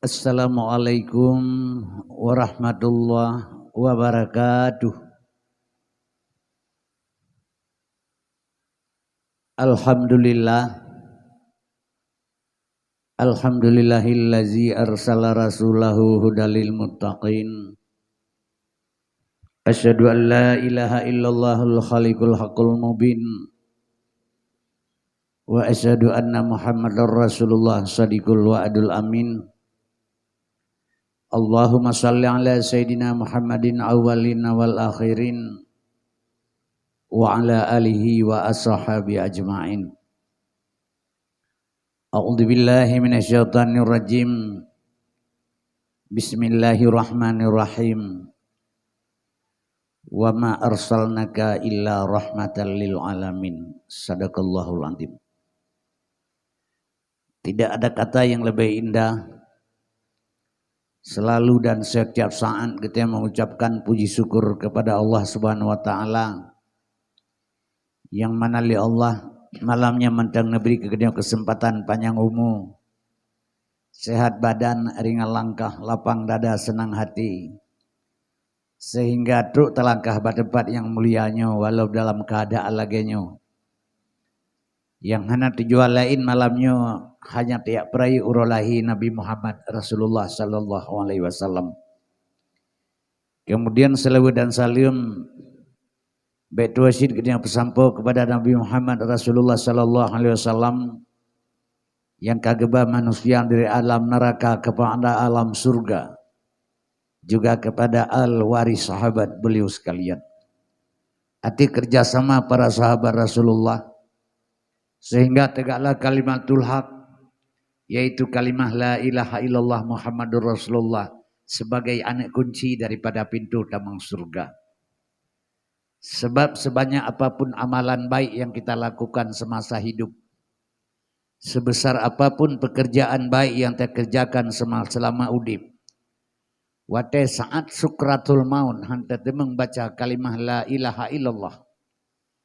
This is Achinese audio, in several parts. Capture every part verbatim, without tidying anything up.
Assalamualaikum warahmatullahi wabarakatuh. Alhamdulillah. Alhamdulillahillazi arsala rasulahu hudalil muttaqin. Asyhadu an la ilaha illallahul khaliqul haqqul mubin. Wa asyhadu anna Muhammadar Rasulullah shadiqul wa'dul amin. Allahumma shalli ala sayyidina Muhammadin awwalin wal akhirin wa ala alihi wa ashabi ajma'in. A'udzu billahi minasyaitonir rajim. Bismillahirrahmanirrahim. Wa ma arsalnaka illa rahmatan lil alamin. Sadaqallahul azim. Tidak ada kata yang lebih indah. Selalu dan setiap saat kita mengucapkan puji syukur kepada Allah Subhanahu wa taala, yang mana lé Allah malam nyoe mantong neubri keu geutanyoe keuseumpatan panyang umu, sehat badan, ringan langkah, lapang dada, seunang hati, sehingga trok talangkah bak teumpat nyang mulia nyoe walau dalam keuadaan lagée nyoe. Nyang hana tujuan laén malam nyoe hanya tajak peurayeuk uroe lahé Nabi Muhammad Rasulullah sallallahu alaihi wasallam. Kemudian, selawat dan salam bèk tuwoe cit geutanyoe peusampoe keupada Nabi Muhammad Rasulullah sallallahu alaihi wasallam, nyang ka geuba manusia dari alam neraka kepada alam surga, juga kepada al-waris sahabat beliau sekalian. Arti kerjasama para sahabat Rasulullah, sehingga tegaklah kalimatul haq, yaitu kalimah la ilaha illallah Muhammadur Rasulullah sebagai aneuk kunci daripada pintu tamong surga. Sebab sebanyak apapun amalan baik yang kita lakukan semasa hidup, sebesar apapun pekerjaan baik yang takerjakan sema-, selama udip, watèe saat sukratul maut han tateumeung baca kalimah la ilaha illallah,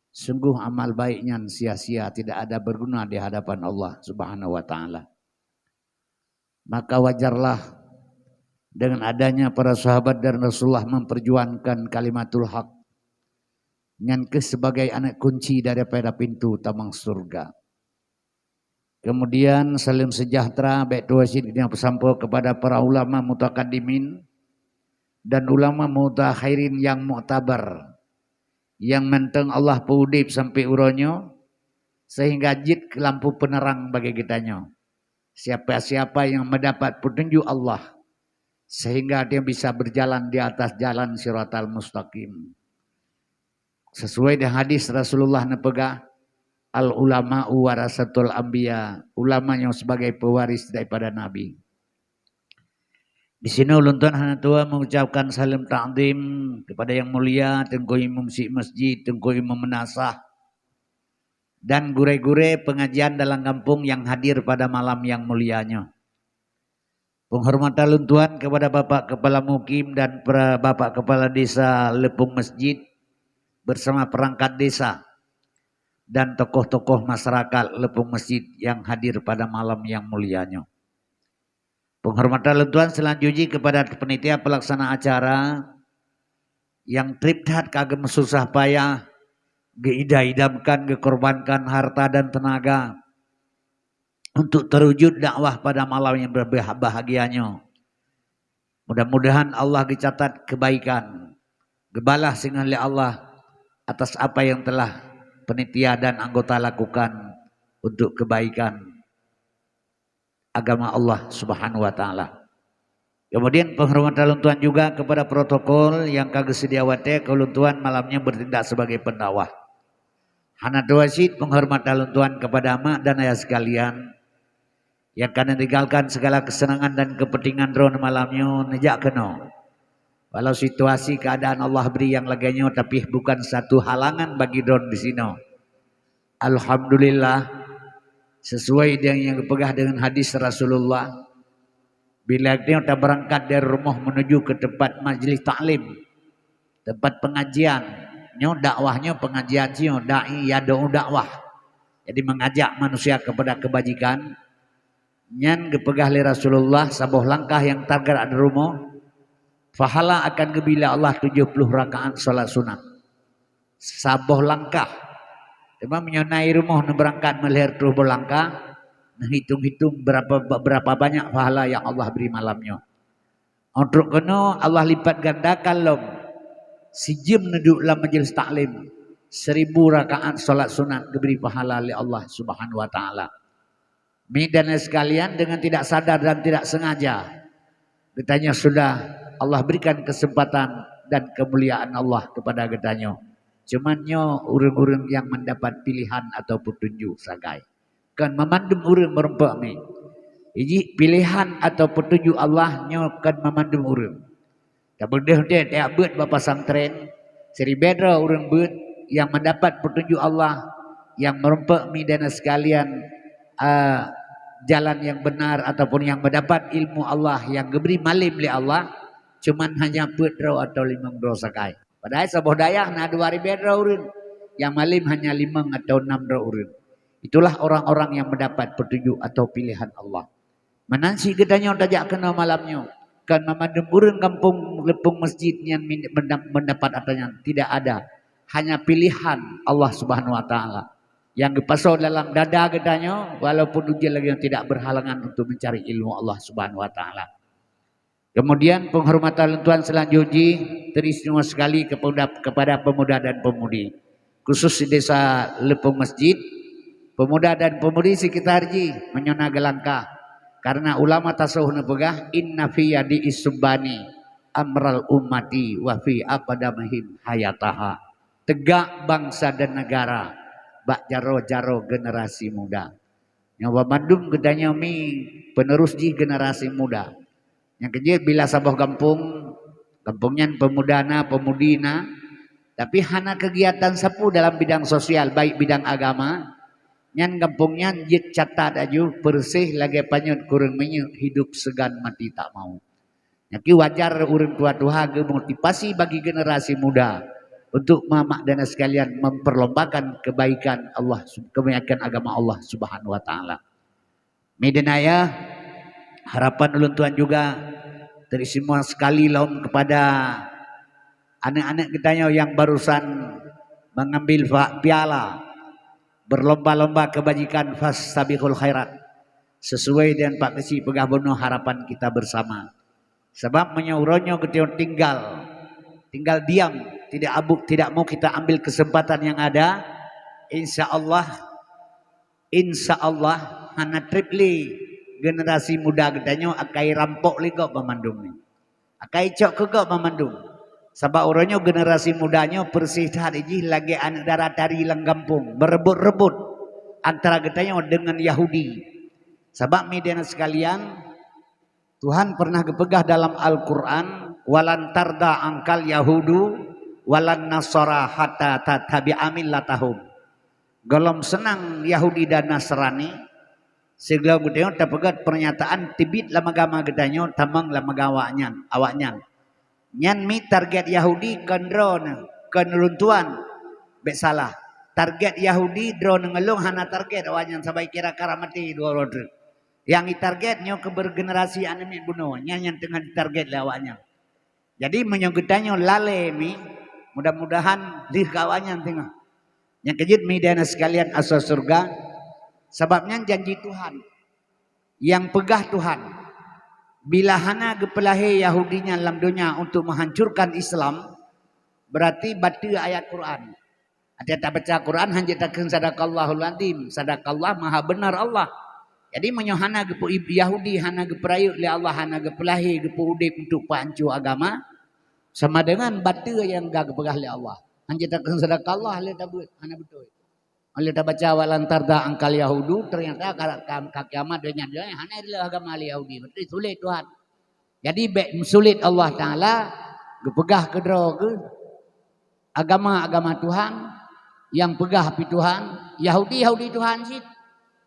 sungguh amal baik nyan sia-sia, tidak ada berguna di hadapan Allah Subhanahu wa Ta'ala. Maka wajarlah dengan adanya para sahabat dan Rasulullah memperjuangkan kalimatul haq, nyan keuh sebagai aneuk kunci daripada pintu tamong surga. Kemudian, salam sejahtera bèk tuwoe cit geutanyoe peusampoe kepada para ulama mutakaddimin dan ulama mutakhirin nyang muktabar, nyang mantong Allah peuudép sampoe uroe nyoe, sehingga jeuet keu lampu peuneurang bagi geutanyoe. Siapa-siapa yang mendapat petunjuk Allah, sehingga dia bisa berjalan di atas jalan siratal mustaqim. Sesuai dengan hadis Rasulullah neupeugah, "Al ulama warasatul anbiya," ulama nyoe sebagai pewaris daripada nabi. Di sinoe ulôn tuan hana tuwoe mengucapkan salam takzim kepada yang mulia Teungku Imum Syik Masjid, Teungku Imum Meunasah, dan gurée-gurée pengajian dalam gampông yang hadir pada malam yang mulia nyoe. Penghormatan lôn tuan kepada Bapak Kepala Mukim dan pra-, Bapak Kepala Desa Leupông Masjid bersama perangkat desa dan tokoh-tokoh masyarakat Leupông Masjid yang hadir pada malam yang mulia nyoe. Penghormatan lôn tuan selanjutnya kepada panitia pelaksana acara yang treb that ka geumeususah payah, geuidam-idamkan, geukorbankan harta dan tenaga untuk terwujud dakwah pada malam yang berbahagia nyoe. Mudah-mudahan Allah geucatat kebaikan, geubalah singoh lé Allah atas apa yang telah panitia dan anggota lakukan untuk kebaikan agama Allah Subhanahu wa Ta'ala. Kemudian, penghormatan lôn tuan juga kepada protokol yang ka geuseudia watèe keu lôn tuan malam nyoe bertindak sebagai pendakwah. Hana tuwoe cit penghormatan lôn tuan kepada mak dan ayah sekalian, yang ka neutinggalkan segala kesenangan dan kepentingan droe malam nyoe neujak keunoe. Walau situasi keadaan Allah bri nyang lagèe nyoe, tapi bukan satu halangan bagi droe di sinoe. Alhamdulillah, sesuai dengan yang geupeugah dengan hadis Rasulullah, bila geutanyoe tabeurangkat dari rumoh menuju ke tempat majlis taklim, tempat pengajian, nyoe dakwah nyoe pengajian nyoe, da'i yad'u dakwah. Jadi mengajak manusia kepada kebajikan, Nyan geupeugah lé Rasulullah, saboh langkah nyang tagerak di rumoh, pahala akan geubri lé Allah tujoh ploh rakaat salat sunat. Saboh langkah. Teuma meunyoe na i rumoh neubeurangkat meulhèe reutôh boh langkah, neuhitong-hitong berapa, berapa banyak pahala nyang Allah bri malam nyoe. Óh trok keunoe Allah lipat gandakan lom. Sijeuem neuduek lam majlis taklim, seribu rakaat salat sunat geubri pahala lé Allah Subhanahu wa Taala. Mi dan sekalian, dengan tidak sadar dan tidak sengaja, geutanyoe sudah Allah berikan kesempatan dan kemuliaan Allah kepada geutanyoe. Cuman nyoe ureuëng-ureuëng nyang mendapat pilihan atau petunjuk sagai. Kon meumandum ureuëng meureumpok mi. Iji pilihan atau petunjuk Allah nyoe kon meumandum ureuëng. Tabeudôh deh, tiap beuet bak pesantren, siribèe droe ureuëng beuet nyang mendapat petunjuk Allah, nyang meureumpok mi dan sekalian, a, jalan nyang benar ataupun nyang mendapat ilmu Allah nyang geubri malem lé Allah, cuman hanya peuet droe atau limong droe sagai. Padahai saboh dayah na dua ribèe droe ureuëng, nyang malem hanya limong atau nam droe ureuëng. Itulah orang-orang yang mendapat petunjuk atau pilihan Allah. Meunan cit geutanyoe tajak keunoe malam nyoe, kon meumandum ureuëng gampông Leupông Masjid nyan min-, menda-, mendapat atra nyan. Tidak ada. Hanya pilihan Allah Subhanahu wa Taala nyang geupasoe dalam dada geutanyoe, walaupun ujian lagèe nyoe tidak berhalangan untuk mencari ilmu Allah Subhanahu wa Taala. Kemudian, penghormatan lôn tuan selanjut jih teristimewa sekali kepada, kepada pemuda dan pemudi, khusus di Desa Leupông Masjid, pemuda dan pemudi sekitar jih meunyoe na geulangkah. Karena ulama tasawuf neupeugah, "Inna fi yadi isubani amral ummati wa fi aqdamihim hayataha." Tegak bangsa dan negara bak jaroe-jaroe generasi muda. Nyoe banmandum geutanyoe mi penerus jih generasi muda. Nyang keujeuet bila saboh gampông, gampông nyan pemuda na, pemudi na, tapi hana kegiatan sapeue dalam bidang sosial, baik bidang agama, nyan gampông nyan jeuet catat aju, peureuseh lagèe panyöt kureueng minyeuk, hidup segan mati tak mau. Nyan keuh wajar ureuëng tuha-tuha geumotivasi bagi generasi muda untuk mamak dan sekalian memperlombakan kebaikan Allah, kebaikan agama Allah Subhanahu wa Taala. Mi dan ayah, harapan ulôn tuan juga teristimewa sekali lom kepada aneuk-aneuk geutanyoe nyang barusan mengambil fa-, piala berlomba-lomba kebajikan, fastabiqul khairat, sesuai dengan Pak Keuchik peugah bunoe harapan kita bersama. Sabab meunyoe uroe nyoe geutanyoe tinggal, tinggal diam, tidak abuk, tidak mau kita ambil kesempatan yang ada, insya Allah, insya Allah hana treb lé generasi muda geutanyoe akai rampok lé gob banmandum nyoe. Akai cok keu gob banmandum. Sabab uroe nyoe generasi muda nyoe peureuseh that jih lagèe aneuk dara tari lam gampông, meureubot-reubot antara geutanyoe deungon Yahudi. Sabab mi dan sekalian, Tuhan pernah geupeugah dalam Al-Quran, "Walan tarda angkal Yahudu walan Nasara hatta tattabi'a millatahum." Gohlom seunang Yahudi dan Nasrani, sigohlom geutanyoe tapeugét pernyataan teubiet lam agama geutanyoe tamong lam agama awaknyan, awaknyan. Nyan mi target Yahudi kon droeneuh, kon ulôn tuan. Bék salah. Target Yahudi droeneuh ngon lôn hana target awaknyan sabai kira karam maté dua uroe treuk. Nyang jitarget nyoe keubeurgenerasi aneuk miet bunoe, nyan nyang teungoh jitarget lé awaknyan. Jadi meunyoe geutanyoe lalée mi, mudah-mudahan deuh keu awaknyan teungoh. Nyang keujeuet mi dan sekalian asoe syeuruga, sabab nyan janji Tuhan. Nyang peugah Tuhan, bila hana geupeulahé Yahudi nyan lam donya untuk menghancurkan Islam, berarti bateue ayat Quran. Até tabaca Quran hanjeuet takheun sadaqallahul azim, sadaqallah maha benar Allah. Jadi meunyoe hana geupeu Yahudi, hana geupeurayeuk lé Allah, hana geupeulahé, geupeu udeb untuk peuhanco agama, sama dengan bateue nyang ka geupeugah lé Allah. Hanjeuet takheun sadaqallah lé tabeuet, hana beutôi. Lé tabaca walan tarda angkal Yahudu, ternyata ka, ka, ka kiamat donya nyoe hana ileuh agama lé Yahudi. Berarti sulet Tuhan. Jadi bék meusulet Allah Taala geupeugah keudroe geuh agama-agama Tuhan nyang peugah pi Tuhan, Yahudi, Yahudi Tuhan cit.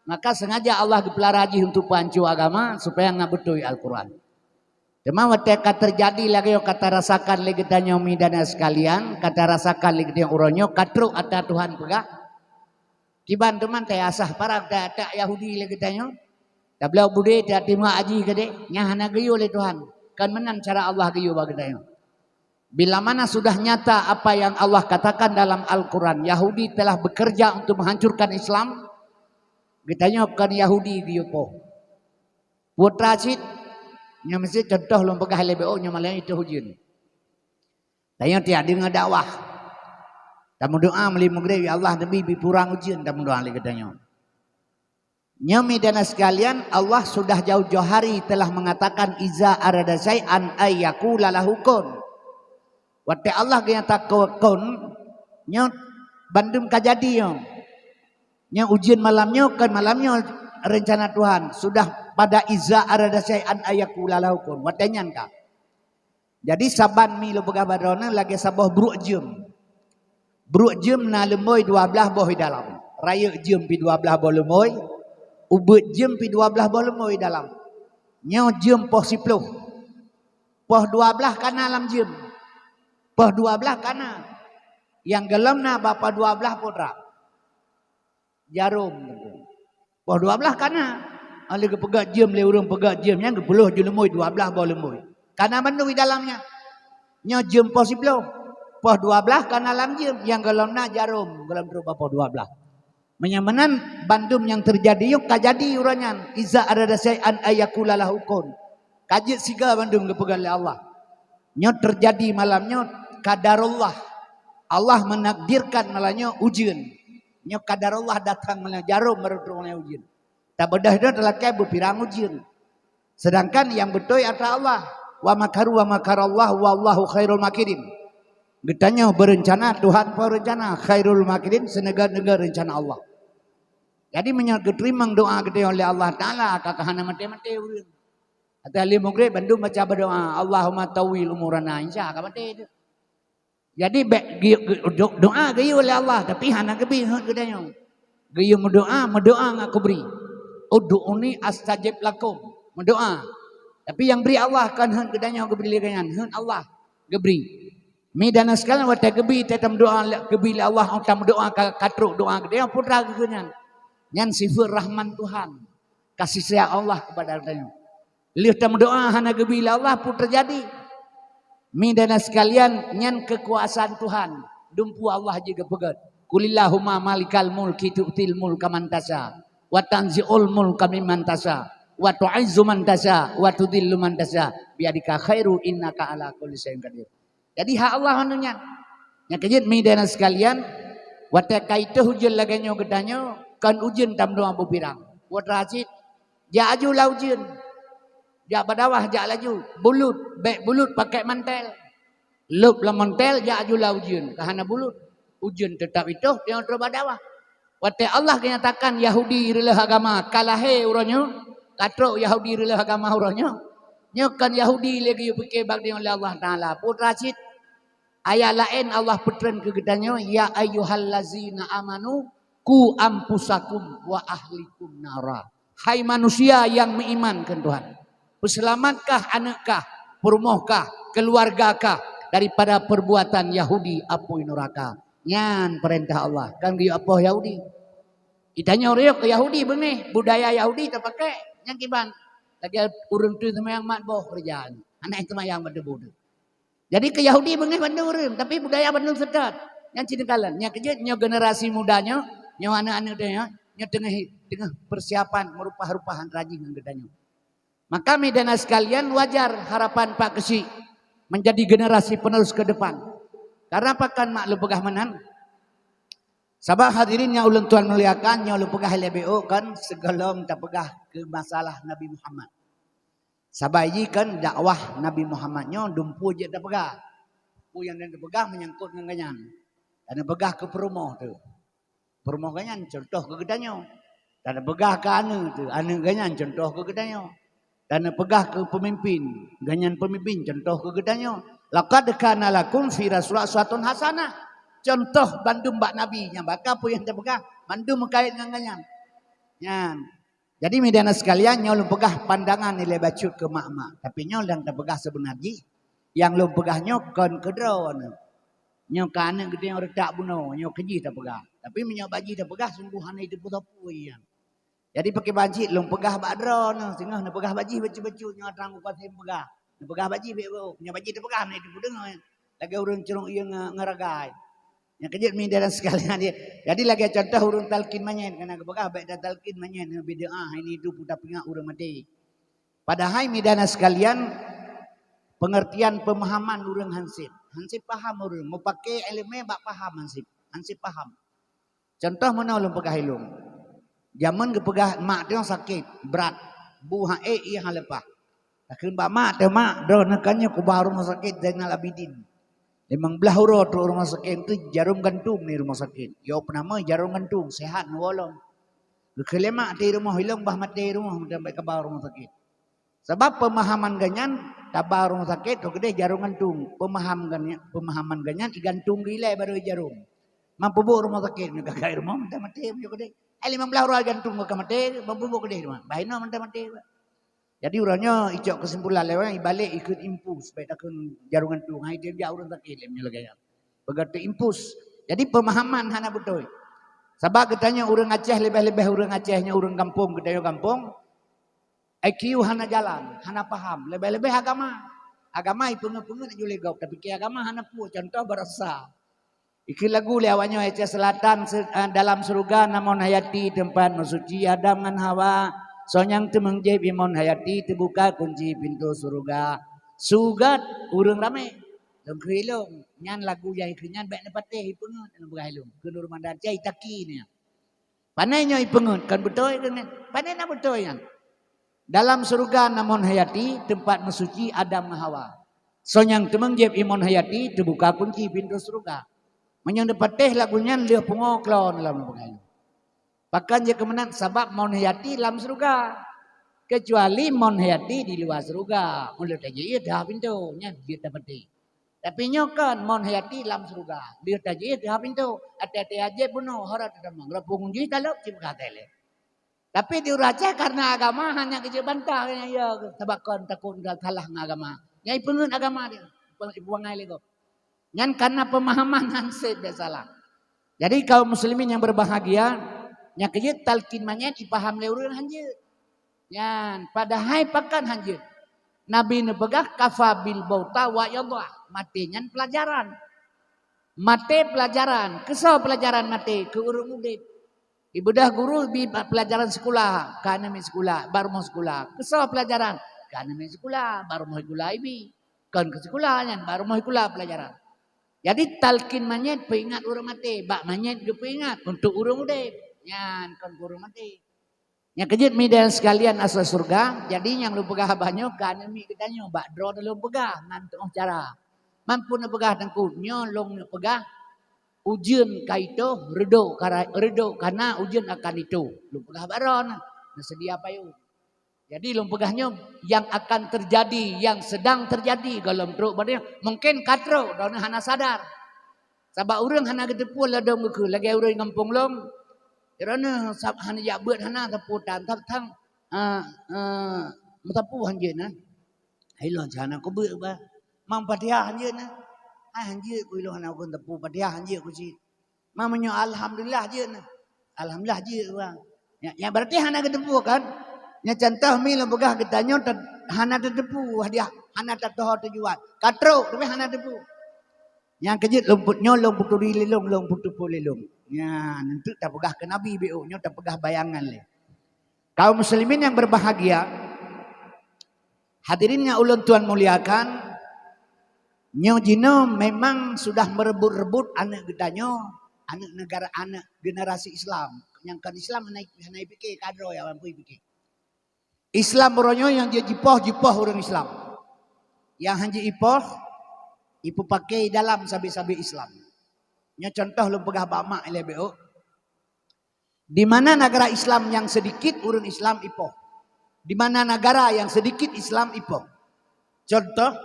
Maka sengaja Allah geupeulara jih untuk peuhanco agama supaya nggak beutôi Al-Quran. Teuma watée ka teujadi lagée nyoe ka tarasakan lé geutanyoe mi dan sekalian, ka tarasakan lé geutanyoe uroe nyoe ka trok atra Tuhan peugah. Kiban teuma tayue asah parang tayue atak Yahudi lé geutanyoe. Tabloe budé, tatimang aji keudéh, nyan hana geuyue lé Tuhan. Kon meunan cara Allah geuyue bak geutanyoe. Bila mana sudah nyata apa yang Allah katakan dalam Al-Quran, Yahudi telah bekerja untuk menghancurkan Islam, geutanyoe kon Yahudi geuyue poh. Putra cit, nyoe meusti contoh lôn peugah lé B O nyoe malam itu ujeuen. Tanyoe tiap deungoe dakwah. Tameudoa meuli Maghrib, "Ya Allah, neubi bi purang ujeuen," tameudoa lé geutanyoe. Nyoe, mi dan sekalian, Allah sudah jauh-jauh hari telah mengatakan, "Iza arada syai'an ay yaqula lahu kun." Watée Allah geunyata kun, nyoe bandum ka jadi nyoe. Nyoe ujeuen malam nyoe kon malam nyoe reuncana Tuhan. Sudah pada iza arada syai'an ay yaqula lahu kun. Watée nyan ka. Jadi saban mi lôn peugah bak droeneuh lagée saboh bruek jeuem. Bruek jeuem na leumoi dua blaih boh di dalam. Rayeuk jeuem pi dua blaih boh leumoi, ubeuet jeuem pi dua blaih boh leumoi di dalam. Nyoe jeuem poh siploh. Poh dua blaih ka na lam jeuem. Poh dua blaih ka na. Nyang gohlom na bak poh dua blaih peue treuk? Jarom. Poh dua blaih ka na. Lheueh geupeugét jeuem lé ureuëng, peugét jeuem nyan geupeulheueh ju leumoi dua blaih boh leumoi. Ka na bandum di dalam nyan. Nyoe jeuem poh siploh. Poh dua blaih ka na lam jeuem, nyang gohlom na jarom, gohlom trok bak poh dua blaih. Meunyoe meunan bandum nyang teujadi nyoe ka jadi uroe nyan. Iza arada syai'an ay yaqula lahu kun. Ka jeuet sigoe bandum geupeugah lé Allah. Nyoe teujadi malam nyoe qadarullah. Allah menakdirkan malam nyoe ujeuen. Nyoe qadarullah datang malam jarom baru turun ujeuen. Tabeudoh nyoe teulakée beupirang ujeuen. Sedangkan nyang beutôi atra Allah. Wa makaru wa makarallah wallahu khairul makirin. Geutanyoe beureuncana, Tuhan peurencana, khairul makirin, seuneuga-neuga reuncana Allah. Jadi meunyoe geuteurimong doa geutanyoe lé Allah Taala, ka, ka hana maté-maté ureuëng. Ateueh lheueh Maghrib bandum baca beudoa, "Allahumma tawwil umurana," insya ka maté tu. Jadi bék ge-, ge-, do-, doa geuyue lé Allah, tapi hana geubi heuet geutanyoe. Geuyue meudoa, meudoa ngat kubri. "Ud'uni astajib lakum." Meudoa. Tapi nyang bri Allah, kon heuet geutanyoe geubri lé geuhnyan, heuet Allah geubri. Mi dan sekalian, watée geubi, teuh tameudoa lé, geubi lé Allah, oh tameudoa ka, ka trok doa geutanyoe, putra geuhnyan. Nyan sifeuet rahman Tuhan. Kasih sayang Allah kepada geutanyoe. Lheueh tameudoa hana geubi lé Allah, peue teujadi? Mi dan sekalian, nyan keukuasaan Tuhan. Dumpeue Allah jeuet geupeugét, "Qulillahumma malikal mulki tu'til mulka man tasya, wa tanzi'ul mulka mimman tasya, wa tu'izzu man tasya, wa tudhillu man tasya, biyadika khairu innaka ala kulli syai'in qadir." Jadi hak Allah anu nyan. Nyang keujeuet mi dan sekalian, watée ka itôh ujeuen lagée nyoe geutanyoe, kon ujeuen tameudoa beupirang. Putra cit, jak aju lam ujeuen. Jak bak dawah, jak laju. Bulut, bék bulut pakai mantel. Lôb lam mantel, jak aju lam ujeuen. Ka hana bulut. Ujeuen teutap itôh, teungoh trok bak dawah. Watée Allah geunyatakan Yahudi reulôh agama ka lahé uroe nyoe, ka trok Yahudi reulôh agama uroe nyoe, nyoe kon Yahudi lé geuyue pike bak deungon lé Allah Taala. Putra cit, ayat laén Allah peutren keu geutanyoe, "Ya ayyuhallazina amanu, qu anfusakum wa ahlikum nara." Hai manusia nyang meuiman keu Tuhan, peuseulamatkah aneuëk kah, peurumoh kah, keuluwarga kah daripada peubuatan Yahudi apui nuraka. Nyan peurintah Allah, kon geuyue apoh Yahudi. Geutanyoe riôh keu Yahudi beungéh, budaya Yahudi tapakée, nyan kiban. Lagée ureuëng teuh seumayang mat boh keureuja nyoe, hana seumayang bak teubô teuh. Jadi keu Yahudi beungéh bandum ureuëng, tapi budaya bandum seutôt. Nyan cit neukalon, nyang keujeuet nyoe generasi muda nyoe, nyoe aneuëk-aneuëk teuh nyoe, nyoe teungoh, teungoh peusiapan meurupah-rupah antara jih ngon geutanyoe. Maka mi dan sekalian, wajar harapan Pak Keuchik menjadi generasi penerus ke depan. Karena pakon mak lôn peugah meunan? Sabab hadirin nyang ulôn tuan muliakan, nyoe lôn peugah lé B O kan, sigohlom tapeugah keu masalah Nabi Muhammad. Sabab jih kan dakwah Nabi Muhammad nyoe dumpeue jeuet tapeugah. Peue nyang dan tapeugah menyangkut ngon geuhnyan. Dan tapeugah keu peurumoh teuh. Peurumoh geuhnyan contoh keu geutanyoe. Dan tapeugah keu aneuëk teuh, aneuëk geuhnyan contoh keu geutanyoe. Dan tapeugah keu peumimpin, geuhnyan peumimpin contoh keu geutanyoe. "Laqad kana lakum fi Rasulillah uswatun hasanah." Contoh bandum bak Nabi nyang baka peue nyang tapeugah, bandum meukait ngon geuhnyan. Nyan. Jadi, mi dan sekalian, nyoe lôn peugah pandangan nilai bacut keu mak-mak. Tapi nyoe nyang tapeugah seubeuna jih, nyang lôn peugah nyoe kon keudroe nyoe. Nyoe ka aneuëk geutanyoe reutak bunoe, nyoe keu jih tapeugah. Tapi meunyoe bak jih tapeugah, sunggoh hana jiteupeue sapeue nyan. Jadi pakriban cit lôn peugah bak droeneuh, singoh neupeugah bak jih bacut-bacut nyoe trang kupaséh peugah. Neupeugah bak jih bèk, nyoe bak jih teupeugah meunan itu peudeungoe. Lagèe ureueng curông ie ngon, ngon ragai. Nyang keujeuet meunyoe dan sekalian dia. Jadi lagèe contoh ureueng talkin manyèt, kana geupeugah bèk tatalkin manyèt, bid'ah, ini itu peue tapeuingat ureueng maté. Padahai meunyoe dan sekalian, pengertian pemahaman ureueng hansip. Hansip paham ureueng, meupaké ileumèe bak paham hansip. Hansip paham. Contoh meunoe lôn peugah ilôn. Jameun geupeugah mak teuh sakét brat, bu han ék ie han leupah. Takheun bak mak teuh, "Mak, droeneuh kan nyoe kuba rumoh sakét Zainal Abidin. Limong blaih uroe trok rumoh sakét teuh jarum gantung di rumoh sakét. Yo peunamoi jarum gantung, sehat neuwoe lom." Geukheun lé mak teuh rumoh, ilôn bah maté rumoh meuteumèe kaba rumoh sakét. Sabab pemahaman geuhnyan, taba rumoh sakét, trok keudeh jarum gantung. Pemahaman geuhnyan, pemahaman geuhnyan igantung geuilèe barô ijarum. Mampu buet rumoh sakét, meunyoe ka geuilèe rumoh, maté-maté, meunyoe keudeh. Eh, limong blaih uroe igantung ka maté, mampu buet keudeh rumoh. Bah inoe maté-maté. Jadi uroe nyoe icok kesimpulan lé ureueng ibalek ikheun impus, bèk takheun jarum gantung. Hai, tiep jak ureueng sakét lé meunyoe lagèe nyan. Peugah teuimpus. Jadi pemahaman hana beutôi. Sabab geutanyoe ureueng Aceh, leubeh-leubeh ureueng Aceh nyoe ureueng gampông, geutanyoe gampông, I Q hana jalan, hana paham, leubeh-leubeh agama. Agama ipeungeut-peungeut ju lé gob, tapi keu agama hana peue, contoh baroesa. Ikheun lagu lé awak nyoe Aceh Selatan, se-, eh, dalam surga na Mon Hayati tempat meusuci Adam ngon Hawa. Soe nyang teumeung jieb i Mon Hayati teubuka kunci pintoe surga. Sugat ureueng ramé. Lôn kheun ilôn, nyan lagu nyang ikheun nyan bèk neupatéh ipeungeut, lôn peugah ilôn. Kheun ureueng Medan cai taki nyan. Pané nyoe ipeungeut, kon beutôi keuh nyan. Pané na beutôi nyan. Dalam surga na Mon Hayati, tempat meusuci Adam ngon Hawa. Soe nyang teumeung jieb i Mon Hayati, teubuka kunci pintoe surga. Meunyoe neupatéh lagu nyan lheueh pungo klo lam lubang kayu. Pakon jeuet keu meunan? Sabab Mon Hayati lam surga. Keucuali Mon Hayati di luwa surga. Ulôn tajak ié teuhah pintoe, nyan jeuet tapatéh. Tapi nyoe kon Mon Hayati lam syeuruga. Lheueh tajiéh teuhah pintoe, até-até ajeut bunoe, hara teutamong. Reupung jih talop cit meukatai lé. Tapi di ureueng Aceh karena agama hana geujeuet bantah, ya, sabab kon takot salah ngon agama. Nyang ipeungeut agama dia, ipeungai lé gob. Nyan karena pemahaman hansét dan salah. Jadi kaum muslimin yang berbahagia, nyang keujeuet talkin manyét ipaham lé ureueng hanjeuet. Nyan, padahai pakon hanjeuet. Nabi neupeugah, "Kafa bil mauta wa'idha." Maté nyan pelajaran. Maté pelajaran. Keu soe pelajaran maté? Keu ureueng udép. Ibeudôh guru bi pelajaran sikula, ka aneuk miet sikula, bak rumoh sikula. Keu soe pelajaran? Ka aneuk miet sikula, bak rumoh sikula ibi. Kon keu sikula nyan, bak rumoh sikula pelajaran. Jadi talkin manyét peuingat ureueng maté, bak manyét geupeuingat untuk ureueng udép. Nyan kon keu ureueng maté. Nyang keujeuet meunyoe dan sekalian asoe syeuruga, jadi nyang lôn peugah haba nyoe ka aneuk miet geutanyoe bak droe lôn peugah ngon tu'oh cara. Mampu neupeugah teungku, nyoe lôn neupeugah ujeuen ka itôh, reudôk ka ra-, reudôk ka na, ujeuen akan itôh. Lôn peugah bak droe na, neuseudia payong. Jadi lôn peugah nyoe yang akan terjadi, yang sedang terjadi gohlom trok bak droe, mungken ka trok, droeneuh hana sadar. Sabab ureueng hana geuteupeue ladôm geukheun, lagèe ureueng gampông lôn. Droeneuh sab-, hana jak beuet hana sapeue tan, tan, tan, ah, ah, meusapeue hanjeuet na. Hai lôn hana kubeuet bah. Mang Fatihah hanjeuet na. Hai hanjeuet ku ilôn hana ku teupeu Fatihah hanjeuet ku cit. Mang meunyoe alhamdulillah jeuet na. Alhamdulillah jeuet bah. Nyan, nyan berarti hana geuteupeue kan? Nyan contoh mi lôn peugah geutanyoe tet-, hana tateupeue hadiah, hana tatuho tujuan. Ka trok tapi hana teupeue. Nyang keujeuet lôn put-, nyoe lôn peuturi lé lôn, lôn peuteupeue lé lôn. Nyan, eunteuk tapeugah keu Nabi B O, nyoe tapeugah bayangan lé. Kaum muslimin yang berbahagia, hadirin yang ulôn tuan muliakan, nyoe jinoe memang sudah merebut-rebut aneuk geutanyoe, aneuk negara, aneuk generasi Islam. Nyang kon Islam hana, hana ipike, kadroe nyang mampu ipike. Islam uroe nyoe nyang jeuet jipoh, jipoh ureueng Islam. Nyang han jeuet ipoh, ipeupake dalam sabe-sabe Islam. Nyoe contoh lôn peugah bak mak ilée B O. Di mana negara Islam yang sedikit ureueng Islam ipoh. Di mana negara yang sedikit Islam ipoh. Contoh,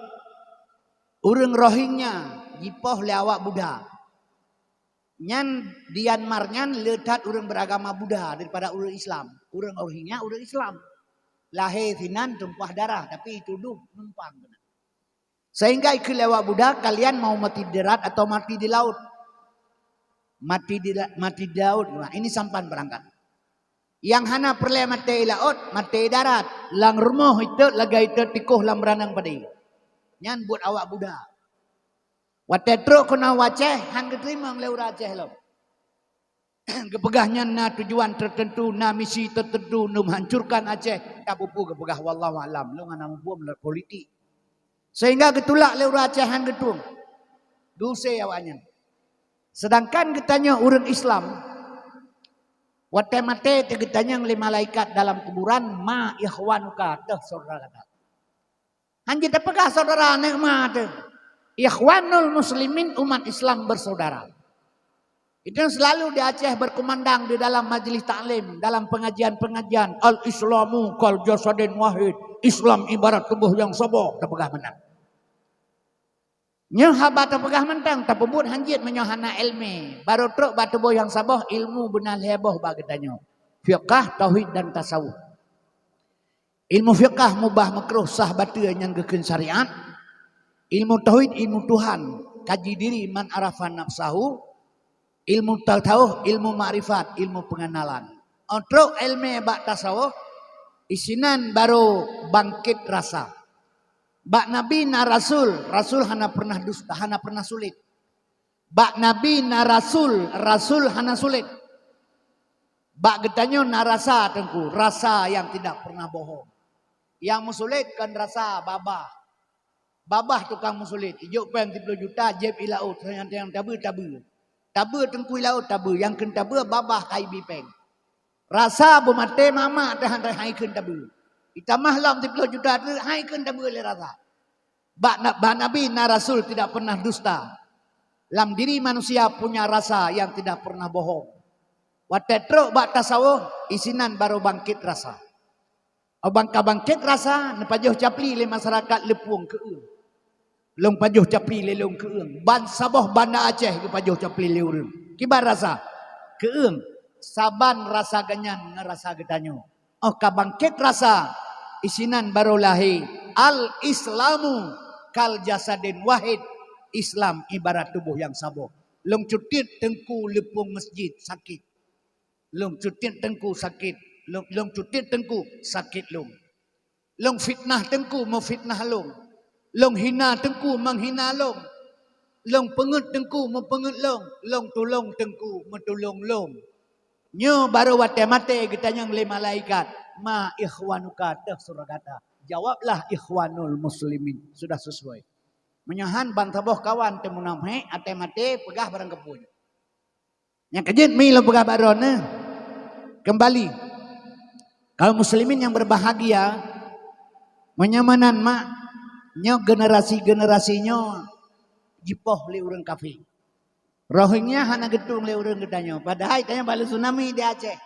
ureueng Rohingya jipoh lé awak Buddha. Nyan di Myanmar nyan le that ureueng beragama Buddha daripada ureueng Islam. Ureueng Rohingya ureueng Islam. Lahé sinan tumpah darah, tapi tudoh numpang keunan. Sehingga ikheun lé awak Buddha, "Kalian mau mati di darat atau mati di laut?" Mati di la-, mati di laut. Nah, ini sampan berangkat. Nyang hana peureulée maté i laôt, maté i darat. Lam rumoh itot lagée itot tikoh lam beurangkang padé. Nyan buet awak Buddha. Watée trok keunoe u Aceh, han geuteurimong lé ureuëng Aceh lom. Geupeugah nyan na tujuan teuteuntu, na misi teuteuntu, neumeuhancurkan Aceh. Ka peue-peue geupeugah, wallahu alam. Lôn hana muphom lam politik. Sehingga geutulak lé ureuëng Aceh han geutueng. Geusé awaknyan. Sedangkan geutanyoe ureuëng Islam, watée maté teugeutanyong lé malaikat dalam kuburan, "Ma ikhwanuka," teuh syedara gata. Han jeuet tapeugah syedara aneuk ma teuh. Ikhwanul muslimin, umat Islam bersaudara. Itu yang selalu di Aceh berkumandang di dalam majlis taklim, dalam pengajian-pengajian, "Al-Islamu kal jasadin wahid." Islam ibarat tubuh yang saboh, tapeugah meunan. Nyoe haba tapeugah mantong, tapeubuet han jeuet meunyoe hana iéleumé. Barô trok bak tuboh nyang saboh, ilmu beuna lhée boh bak geutanyoe. Fiqah, tauhid dan tasawuf. Ilmu fiqah mubah makruh sah bateue nyang geukheun syariat. Ilmu tauhid, ilmu Tuhan, kaji diri, man arafa nafsahu. Ilmu tasawuf, ilmu makrifat, ilmu pengenalan. Óh trok iéleumé bak tasawuf, isinan barô bangkét rasa. Bak Nabi na rasul, rasul hana pernah dusta, hana pernah sulit. Bak Nabi na rasul, rasul hana sulit. Bak geutanyoe na rasa, Teungku, rasa yang tidak pernah bohong. Yang meusulet kon rasa babah. Babah tukang meusulet, ijok péng siplôh juta, jieb i laôt, nyang tabeue, tabeue. Tabeue Teungku i laôt, tabeue. Nyang kheun tabeue babah, ka ibi péng. Rasa beumaté mamak teuh han ikheun tabeue. Itamah lom siplôh juta treuk, han ikheun tabeue lé rasa. Bak na-, bak Nabi na rasul tidak pernah dusta. Lam diri manusia punya rasa yang tidak pernah bohong. Watée trok bak tasawuf, isinan barô bangkét rasa. Óh ban ka bangkét rasa, neupajoh capli lé masyarakat Leupung keu ureuëng. Lôn pajoh capli lé lôn keu ureuëng. Ban saboh Banda Aceh geupajoh capli lé ureuëng. Kiban rasa? Keu ureuëng. Saban rasa geuhnyan ngon rasa geutanyoe. Óh ka bangkét rasa, isinan barô lahé, "Al-Islamu kal jasadin wahid." Islam ibarat tuboh nyang saboh. Lôn cutiet Teungku Leupung masjid sakét. Lôn cutiet Teungku sakét. Lôn, lôn cutiet Teungku sakét lôn. Lôn fitnah Teungku meufitnah lôn. Lôn hina Teungku meuhina lôn. Lôn peungeuet Teungku meupeungeuet lôn. Lôn tulông Teungku meutulông lôn. Nyoe barô watée maté geutanyong lé malaikat, "Ma ikhwanuka?" Teuh syedara gata. Jawablah, "Ikhwanul muslimin." Sudah sesuai. Meunyoe han ban saboh kawan teumunafék, watée maté peugah barang keupeue. Nyang keujeuet mi lôn peugah bak droeneuh, kembali. Kaum muslimin yang berbahagia, meunyoe meunan mak, nyoe generasi-generasi nyoe jipoh lé ureuëng kafé. Rohingya hana geutueng lé ureuëng geutanyoe, padahai tanyoe bak lé tsunami di Aceh.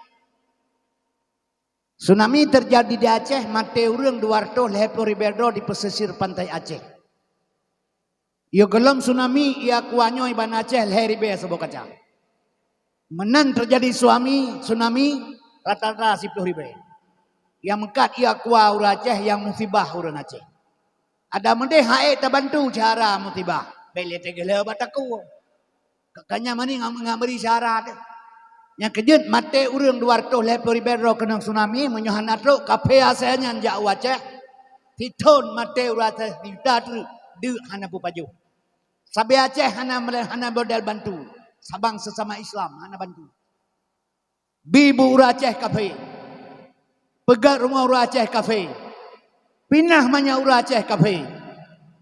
Tsunami terjadi di Aceh, maté ureuëng dua ratus lhée ploh ribée droe di pesisir pantai Aceh. Yo gohlom tsunami, i Aqua nyoe i Banda Aceh lhée ribée saboh kaca. Meunan terjadi tsunami, tsunami rata-rata siploh ribée. Nyang meukat i Aqua ureuëng Aceh, nyang musibah ureuëng Aceh. Adak meudeh han ék tabantu cara musibah, bék lé teugeuleu bak takue. Ka, ka nyan mani ngan, ngan bri syarat. Nyang keujeuet maté ureuëng dua ratus lhée ploh ribée droe keunong tsunami, meunyoe hana trok kafé asai nyan jak u Aceh, sithon maté ureuëng Aceh sijuta treuk, deuk hana peupajoh. Sabe Aceh hana mele-, hana model bantu, sabang sesama Islam hana bantu. Bi bu ureuëng Aceh kafé. Peugét rumoh ureuëng Aceh kafé. Pinah manyang ureuëng Aceh kafé.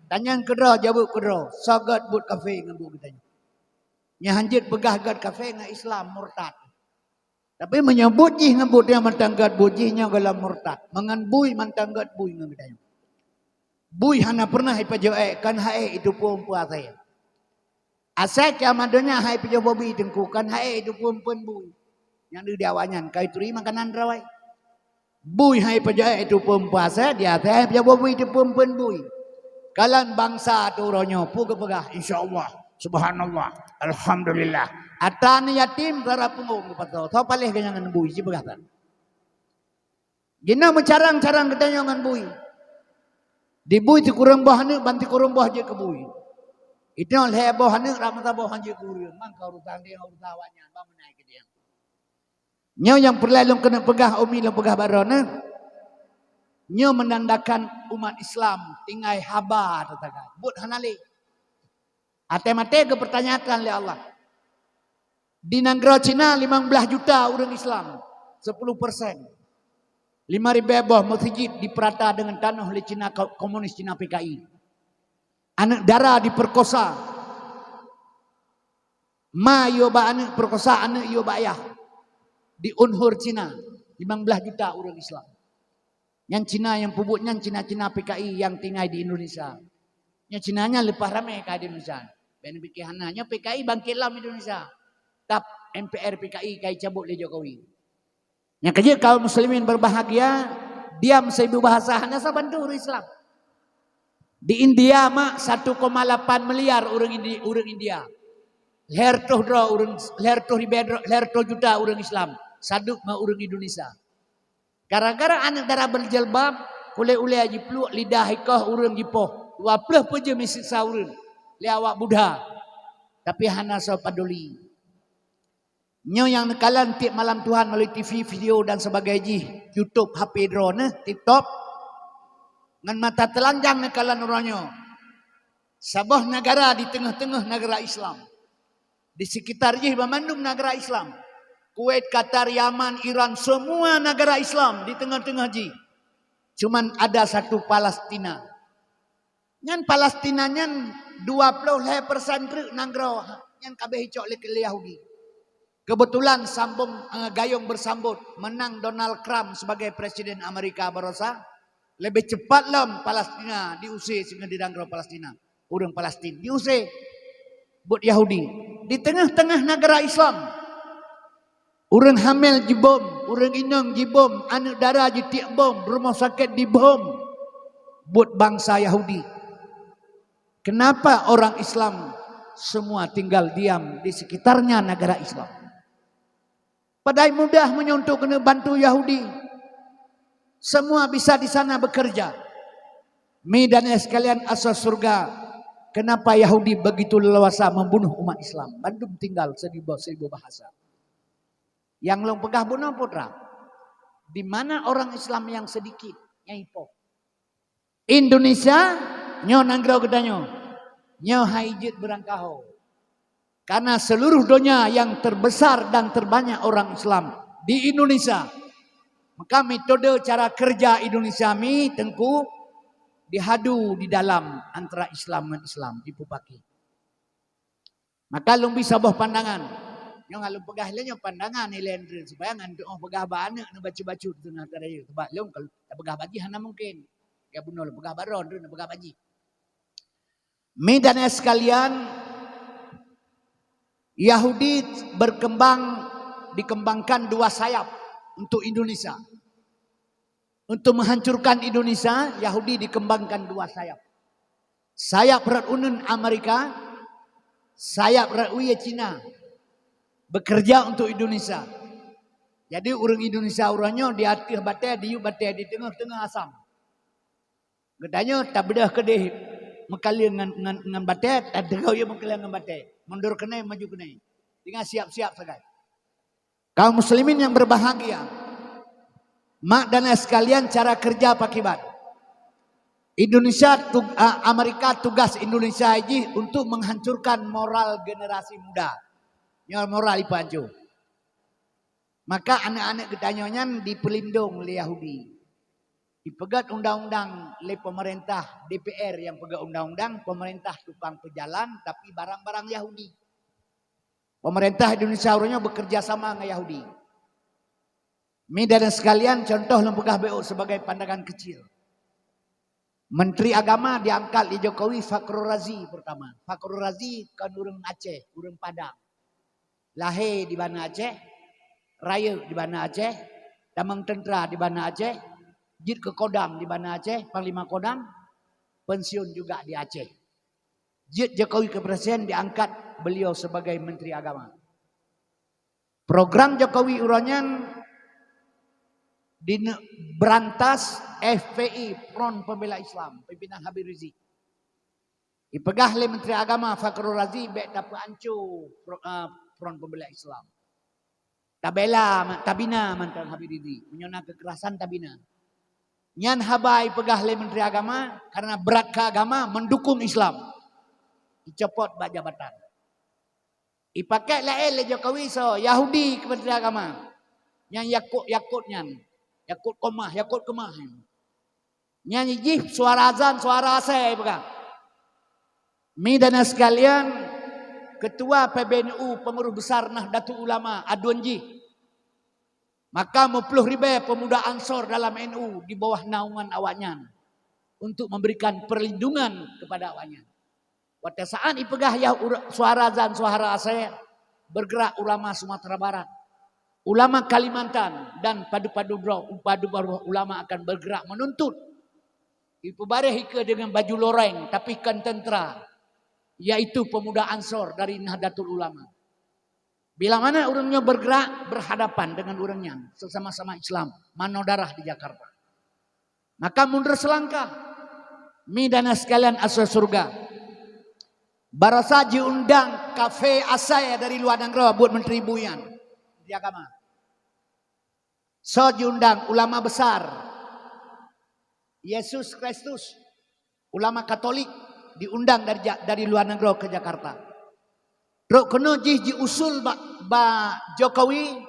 Tanyong keudroe, jaweueb keudroe, soe gét buet kafé ngon buet geutanyoe. Nyan han jeuet peugah gét kafé ngon Islam, murtad. Tapi meunyoe buet jih ngon buet nyang mantong gét buet jih, nyoe gohlom murtad. Meungon bui mantong gét bui ngon geutanyoe. Bui hana pernah ipajoh ék, kon han ék itupeue umpeu asai. Asai kiamat donya han ipajoh bobi Teungku, kon han ék itupeue umpeu bui. Nyang deuh di awaknyan, ka ituri makanan droe. Bui han ipajoh ék itupeue umpeu asai, di asai han ipajoh bobi itupeue umpeu bui. Kalon bansa teuh uroe nyoe, peue geupeugah, "Insya Allah, subhanallah, alhamdulillah." Atra aneuk yatim, rara punggong geupasoe, soe paléh geuhnyan ngon bui, jipeugah tan. Jinoe meucarang-carang geutanyoe ngon bui. Di bui sikureueng boh aneuk, ban sikureueng boh jeuet keu bui. Inoe lhée boh aneuk, rak meusaboh han jeuet keu ureuëng. Man ka urusan deh, urusan awaknyan, ban meunan keu deh. Nyoe nyang peureulée lôn keuneuk peugah, umi lôn peugah bak droeneuh. Nyoe meunandakan umat Islam tinggai haba teuh tagai. Buet hana lé. Até maté geupeurtanyakan lé Allah. Di nanggroe Cina limong blaih juta ureuëng Islam, sepuluh persen. Lima ribée boh meuseujid dipeurata deungon tanoh lé Cina ko-, komunis Cina P K I. Aneuëk dara dipeurkosa. Ma yue bak aneuëk, peurkosa aneuëk yue bak ayah. Di Uyghur Cina, limong blaih juta ureuëng Islam. Nyan Cina nyang peubuet nyan, Cina-Cina P K I nyang tinggai di Indonesia. Nyan Cina nyan leupah ramé ka di Indonesia. Bèk neupike hana, nyoe P K I bangkét lom Indonesia. Tap M P R P K I ka jicabot lé Jokowi. Nyang keujeuet kaum muslimin berbahagia, diam seribu bahasa hana saban tu ureuëng Islam. Di India mak satu koma lapan miliar ureuëng Indi-, ureuëng India. Lhèe reutôh droe ureuëng, lhèe reutôh ribèe droe, lhèe reutôh juta ureuëng Islam. Sadup ngon ureuëng Indonesia. Gara-gara aneuëk dara berjilbab, kulét ulée jipluek, lidah ikoh, ureuëng jipoh. Dua ploh peuet jeuem jisiksa ureuëng lé awak Buddha. Tapi hana soe paduli. Nyoe nyang neukalon tieb malam Tuhan melalui T V, video dan sebagainya jih, YouTube, H P droeneuh, TikTok. Ngon mata teulanjang neukalon uroe nyoe. Saboh negara di teungoh-teungoh negara Islam. Di sekitar jih banmandum negara Islam. Kuwait, Qatar, Yaman, Iran, semua negara Islam di teungoh-teungoh jih. Cuman ada satu Palestina. Nyan Palestina nyan dua ploh lhèe persen treuk nanggroe nyan ka abéh icok lé, lé Yahudi. Kebetulan sambung, eh, gayung bersambut, menang Donald Trump sebagai Presiden Amerika barosa, lebih cepat lom Palestina diusé singoh di nanggroe Palestina. Ureuëng Palestin diusé buet Yahudi di teungoh-teungoh negara Islam. Ureuëng hamil jibom, ureuëng inong jibom, aneuëk dara jitiek bom, rumoh sakét dibom buet bansa Yahudi. Kenapa orang Islam semua tinggal diam di sekitarnya negara Islam? Padahai mudah meunyoe untuk keuneuk bantu Yahudi. Semua bisa di sana bekerja. Mi dan ayah sekalian, asoe syeuruga, kenapa Yahudi begitu leluasa membunuh umat Islam? Bandum tinggal seribu, seribu bahasa. Nyang lôn peugah bunoe putra, di mana orang Islam yang sedikit, nyang ipoh. Indonesia, nyoe nanggroe geutanyoe, nyoe hai jeuet beurangkaho. Karena seluruh donya yang terbesar dan terbanyak orang Islam di Indonesia. Maka metode cara kerja Indonesia mi teungku dihadu di dalam antara Islam ngon Islam dipeupaké. Maka lôn bri saboh pandangan. Nyoe ngon lôn peugah lé nyoe pandangan ilée ndreuen supaya ngon tuoh peugah bak aneuëk neubacut-bacut teungoh tarayeuk. Sebab lôn kalau tapeugah bak jih hana mungkin. Ya bunoe lôn peugah bak droe, ndreuen neupeugah bak jih. Mi dan ayah sekalian, Yahudi berkembang, dikembangkan dua sayap untuk Indonesia. Untuk menghancurkan Indonesia, Yahudi dikembangkan dua sayap. Sayap rot uneuen Amerika, sayap rot wie Cina. Bekerja untuk Indonesia. Jadi ureuëng Indonesia uroe nyoe di ateueh batée, di yup batée, di teungoh-teungoh asam. Geutanyoe tabeudôh keudeh meukaleng ngon, ngon, ngon batée, tadeungoe ie meukaleng ngon batée. Mundur keunoe, maju keunoe. Tinggai siap-siap sagai. Kaum muslimin yang berbahagia, mak dan ayah sekalian, cara kerja pakiban. Indonesia tug-, a-, Amerika tugas Indonesia jih untuk menghancurkan moral generasi muda. Nyoe moral ipeuhancô. Maka aneuëk-aneuëk geutanyoe nyan dipeulindong lé Yahudi. Ipeugét undang-undang lé pemerintah, D P R nyang peugét undang-undang, pemerintah tukang peujalan, tapi barang-barang Yahudi. Pemerintah Indonesia uroe nyoe bekerja sama ngon Yahudi. Mi dan sekalian, contoh lôn peugah beuh sebagai pandangan kecil. Menteri Agama diangkat lé Jokowi Fakhrul Razi pertama. Fakhrul Razi kon ureuëng Aceh, ureuëng Padang. Lahé di Banda Aceh, rayeuk di Banda Aceh, tamong tentera di Banda Aceh, jeuet keu Kodam di Banda Aceh, Panglima Kodam, pensiun juga di Aceh. Jeuet Jokowi keu presiden, diangkat beliau sebagai Menteri Agama. Program Jokowi uroe nyan dineuk berantas F P I, Front Pembela Islam, pimpinan Habib Rizik. Ipeugah lé Menteri Agama Fakhrul Razi bèk tapeuancô pro-, eh, Front Pembela Islam. Tabela, tabina mantong Habib Rizik. Meunyoe na kekerasan, tabina. Nyan haba ipeugah lé Menteri Agama, karena brat keu agama mendukung Islam. Icopot bak jabatan. Ipakék laén lé Jokowi soe, Yahudi keu Menteri Agama. Nyan Yakut, Yakut nyan. Yakut Komah, Yakut Kemah nyan. Nyan jih suara azan, suara asai ipeugah. Mi dan sekalian, Ketua P B N U, Pengurus Besar Nahdlatul Ulama, aduen jih. Maka meuploh ribée pemuda Ansor dalam N U di bawah naungan awaknyan untuk memberikan perlindungan kepada awaknyan. Watée saat ipeugah yah ura-, suara azan, suara asai, bergerak ulama Sumatera Barat, ulama Kalimantan, dan padu-padu droe, padu-padu ulama akan bergerak menuntut. Ipeubareh ikeue dengan baju loreng, tapi kon tentera, yaitu pemuda Ansor dari Nahdlatul Ulama. Bila mana ureuëng nyoe bergerak berhadapan dengan ureuëng nyan, sesama-sama Islam, manoe darah di Jakarta. Maka mundur selangkah. Mi dan sekalian asoe surga. Barosa jiundang kafe asai dari luwa nanggroe buet menteri bui nyan di agama. Soe jiundang? Ulama besar. Yesus Kristus, ulama Katolik diundang dari Ja-, dari luwa nanggroe ke Jakarta. Trok keunoe jih jiusul bak, bak Jokowi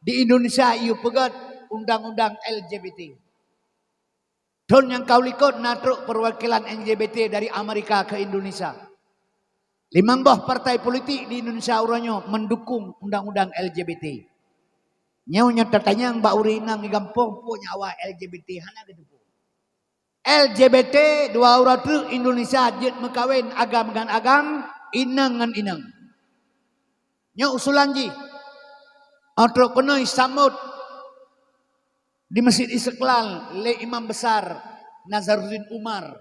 di Indonesia, iyue peugét undang-undang L G B T. Thon nyang ka u likot na trok perwakilan L G B T dari Amerika ke Indonesia. Limong boh partai politik di Indonesia uroe nyoe mendukung undang-undang L G B T. Nyoe nyoe tatanyong bak ureuëng inong di gampông, peue nyang awai L G B T hana geuteupeue. L G B T dua uroe treuk Indonesia jeuet meukawen agam ngon agam, inong ngon inong. Nyoe usulan jih. Óh trok keunoe isamot di Masjid Istiqlal lé Imam Besar Nazaruddin Umar.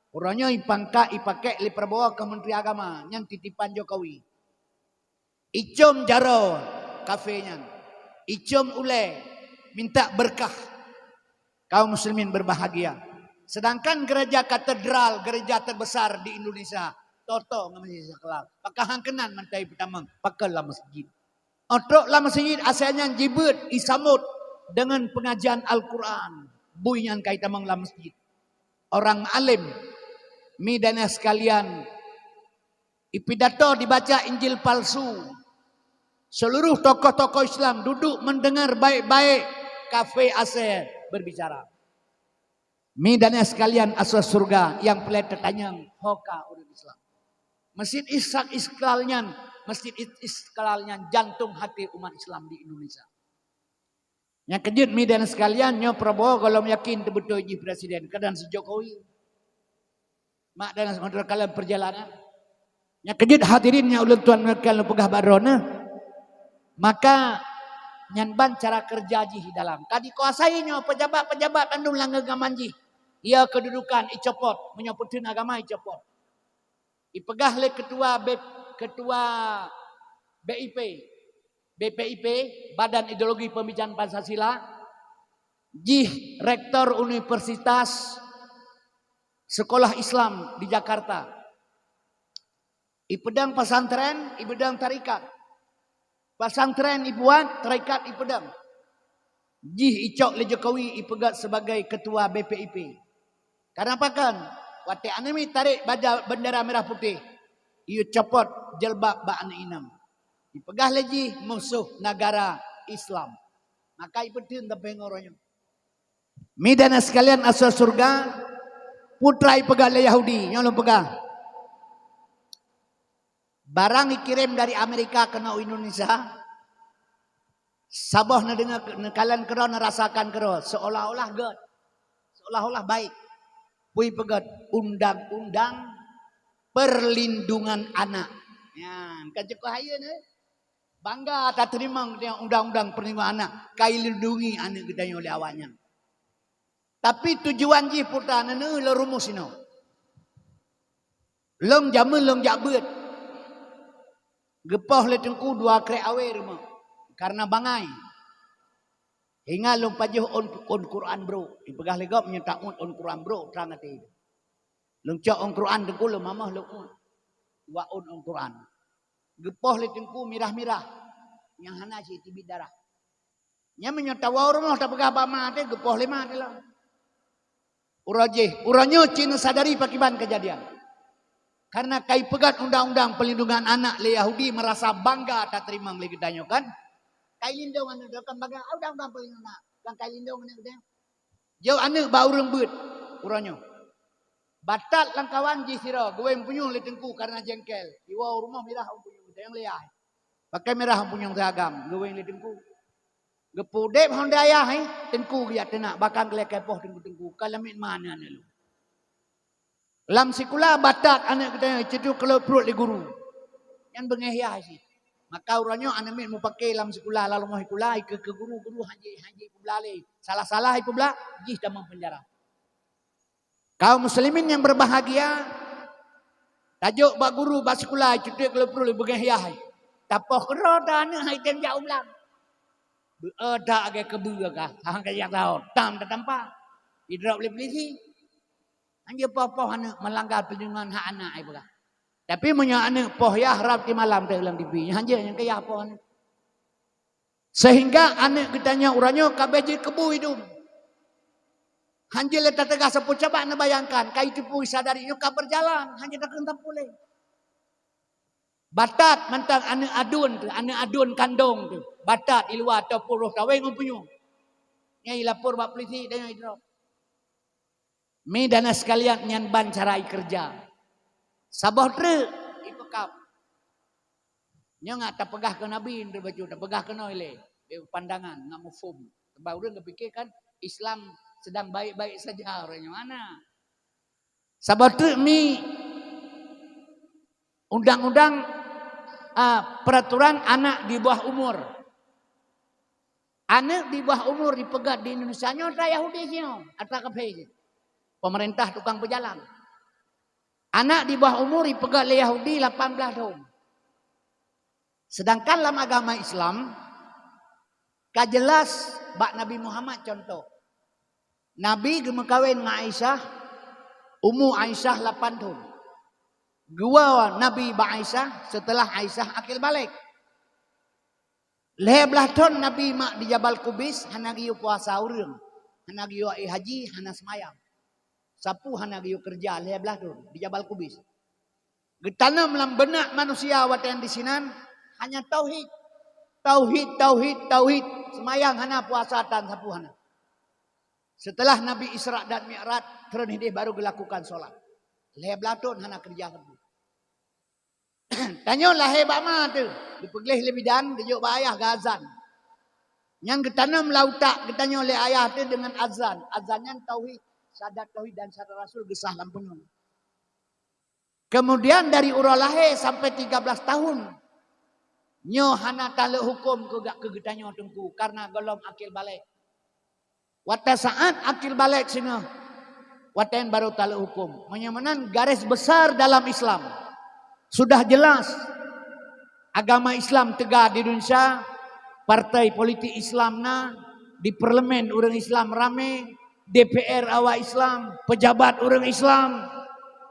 Uroe nyoe ipangkat, ipakék lé Prabowo keu Menteri Agama, nyan titipan Jokowi. Icom jaroe kafe nyan, icom ulée, minta berkah. Kaum muslimin berbahagia. Sedangkan gereja katedral, gereja terbesar di Indonesia, toto ngon Masjid Istiqlal. Pakon han keunan mantong ipeutamong, pakon lam masjid. Óh trok lam masjid, asai nyan jibeuet isamot dengan pengajian Al-Quran. Bui nyan ka itamong lam masjid. Orang alim, mi dan sekalian, ipidato dibaca Injil palsu. Seluruh tokoh-tokoh Islam duduk mendengar baik-baik kafe asai berbicara. Mi dan sekalian asoe surga nyang peureulée tatanyong, ho ka ureuëng Islam. Masjid Ishak Istiqlal nyan, Masjid Istiqlal nyan jantung hati umat Islam di Indonesia. Nyang keujeuet mi dan sekalian, nyoe Prabowo gohlom yakin teubeutôi jih presiden, kadang si Jokowi. Mak dan sementara kalian perjalanan. Nyang keujeuet hadirin nyang ulôn tuan meukal peugah bak droeneuh. Maka nyan ban cara kerja jih di dalam. Ka dikuasai nyoe pejabat-pejabat bandum lam genggaman jih. Ia kedudukan icopot, meunyoe peuteun agama icopot. Ipeugah lé ketua B-, ketua B I P, B P I P, Badan Ideologi Pemikiran Pancasila, jih rektor Universitas Sekolah Islam di Jakarta. Ipeudong pesantren, ipeudong tarekat. Pesantren ibuat, tarekat ipeudong. Jih icok lé Jokowi ipeugét sebagai ketua B P I P. Kenapa kan? Watée aneuk miet tarek baja bendera merah putih, iyue copot jilbab bak aneuk inong. Ipeugah lé jih musoh negara Islam. Maka ipeuteun teupeng uroe nyoe. Mi dan sekalian asoe surga, putra ipeugah lé Yahudi, nyoe lôn peugah. Barang ikirém dari Amerika keunoe u Indonesia, saboh neudeungoe, neukalon keudroe, neurasakan keudroe, seolah-olah gét, seolah-olah baik. Peue ipeugét? Undang-undang perlindungan anak. Nyan, kan cukup hayeue nyoe. Bangga tateurimong undang-undang perlindungan anak, ka ilindungi aneuk geutanyoe lé awaknyan. Tapi tujuan jih putra neuneu lôn rumoh sinoe. Lôn jameun lôn jak beuet. Geupoh lé teungku dua krek awé rumoh. Karena bangai. Ingat lôn pajoh ôn, ôn Quran brok. Ipeugah lé gob meunyoe ta ôn, ôn Quran brok trang até. Lôn cok ôn Quran teungku lôn mamoh lôn ôn. Dua ôn, ôn Quran. Geupoh lé teungku mirah-mirah. nyang hana cit teubiet darah. Nyan meunyoe tawoe u rumoh tapeugah bak ma teuh, geupoh lé ma teuh lom. Uroe jih, uroe nyoe cit neusadari pakiban keujadian. Karena kai peugét undang-undang perlindungan anak lé Yahudi, merasa bangga tateurimong lé geutanyoe kan? Kai lindong aneuk droe kan bangga, "Ah, undang-undang perlindungan anak, kan kai lindong aneuk droe." Jok aneuk bak ureueng beuet uroe nyoe. Batat lam kawan jih sidroe, geuwéng punyueng lé teungku karena jengkel. Iwoe u rumoh mirah u punyueng, teuh nyang lé ai. Pakai mirah u punyueng teuh agam, geuwéng lé teungku. Geupeu udép honda ayah, eh, teungku geujak teunak, bahkan geulakée poh teungku-teungku, ka lamiet ma aneuk-aneuk lôn. Lam sikula batat aneuk geutanyoe cit teuk keulot pruet lé guru. Nyan beungéh yah cit. Maka uroe nyoe aneuk miet mupake lam sikula, lam rumoh sikula, ikeue keu guru, guru hanjeuet, hanjeuet peubla lé. Salah-salah ipeubla, jih tamong peunjara. Kaum muslimin yang berbahagia, tajok bak guru bak sikula, cit teuk keulot pruet lé beungéh yah. Tapoh keudroe ta aneuk hai tem jak u blang. Beu-e ta agée keubeue ka, hana ka jak saho, tam tatampa. Idrop lé polisi. Hanjeuet poh-poh aneuk melanggar perlindungan hak anak, ai peugah. Tapi meunyoe aneuk poh yah rab di malam teuh lam T V, hanjeuet nyang keu yah poh aneuk. Sehingga aneuk geutanyoe uroe nyoe ka abéh jeuet keu bu idum. Hanjeuet lé tateuga sapeue, coba neubayangkan, ka iteupeue sadari nyoe ka beujalan, hanjeuet takheun sapeue lé. Batat mantong aneuk aduen teuh, aneuk aduen kandong teuh, batat i luwa atau peuruh kaweng ngon punyueng. Nyan ilapor bak polisi dan idrop. Mi dan sekalian nyan ban cara ikeureuja. Saboh treuk ipeukab. Nyoe ngat tapeugah keu Nabi, tapeugah keu noe lé, pandangan ngat muphom. Sebab ureueng geupike kan Islam sedang baik-baik saja, uroe nyoe hana. Saboh treuk mi undang-undang, ah, peraturan anak di bawah umur. Aneuk di bawah umur ipeugét di Indonesia nyoe atra Yahudi jih nyoe, atra kafé jih. Pemerintah tukang peujalan. Anak di bawah umur ipeugét lé Yahudi lapan blaih thon. Sedangkan lam agama Islam ka jelas bak Nabi Muhammad contoh. Nabi geumeukawen ngon Aisyah, umu Aisyah lapan thon. Geuwoe Nabi bak Aisyah setelah Aisyah akil balek. Lhée blaih thon Nabi mak di Jabal Kubis hana geuyue puasa ureueng, hana geuyue ék haji, hana seumayang. Sapeue hana geuyue keureuja lhée blaih thon di Jabal Kubis. Geutanom lam beunak manusia watée nyan disinan hanya tauhid. Tauhid, tauhid, tauhid. Seumayang hana, puasa tan sapeue hana. Setelah Nabi Isra dan Mi'raj, treun hideh baru geulakukan solat. Lhée blaih thon hana keureuja sapeue. Tanyoe lahé bak ma teuh, geupeugleh lé bidan, geujok bak ayah geuazan. Nyan geutanom lam utak geutanyoe lé ayah teuh deungon azan. Azan nyan tauhid, syahadat tauhid dan syahadat rasul geusah lam punyueng. Kemudian dari uroe lahé sampai tiga belas tahun, nyoe hana taleuek huköm keu gak keu geutanyoe teungku, karena gohlom akil balek. Watée saát akil balek singoh, watée nyan baru taleuek huköm. Meunyoe meunan garis besar dalam Islam, sudah jelas agama Islam teuga di Indonesia, partai politik Islam na, di parlemen ureuëng Islam ramé, D P R awak Islam, pejabat ureuëng Islam,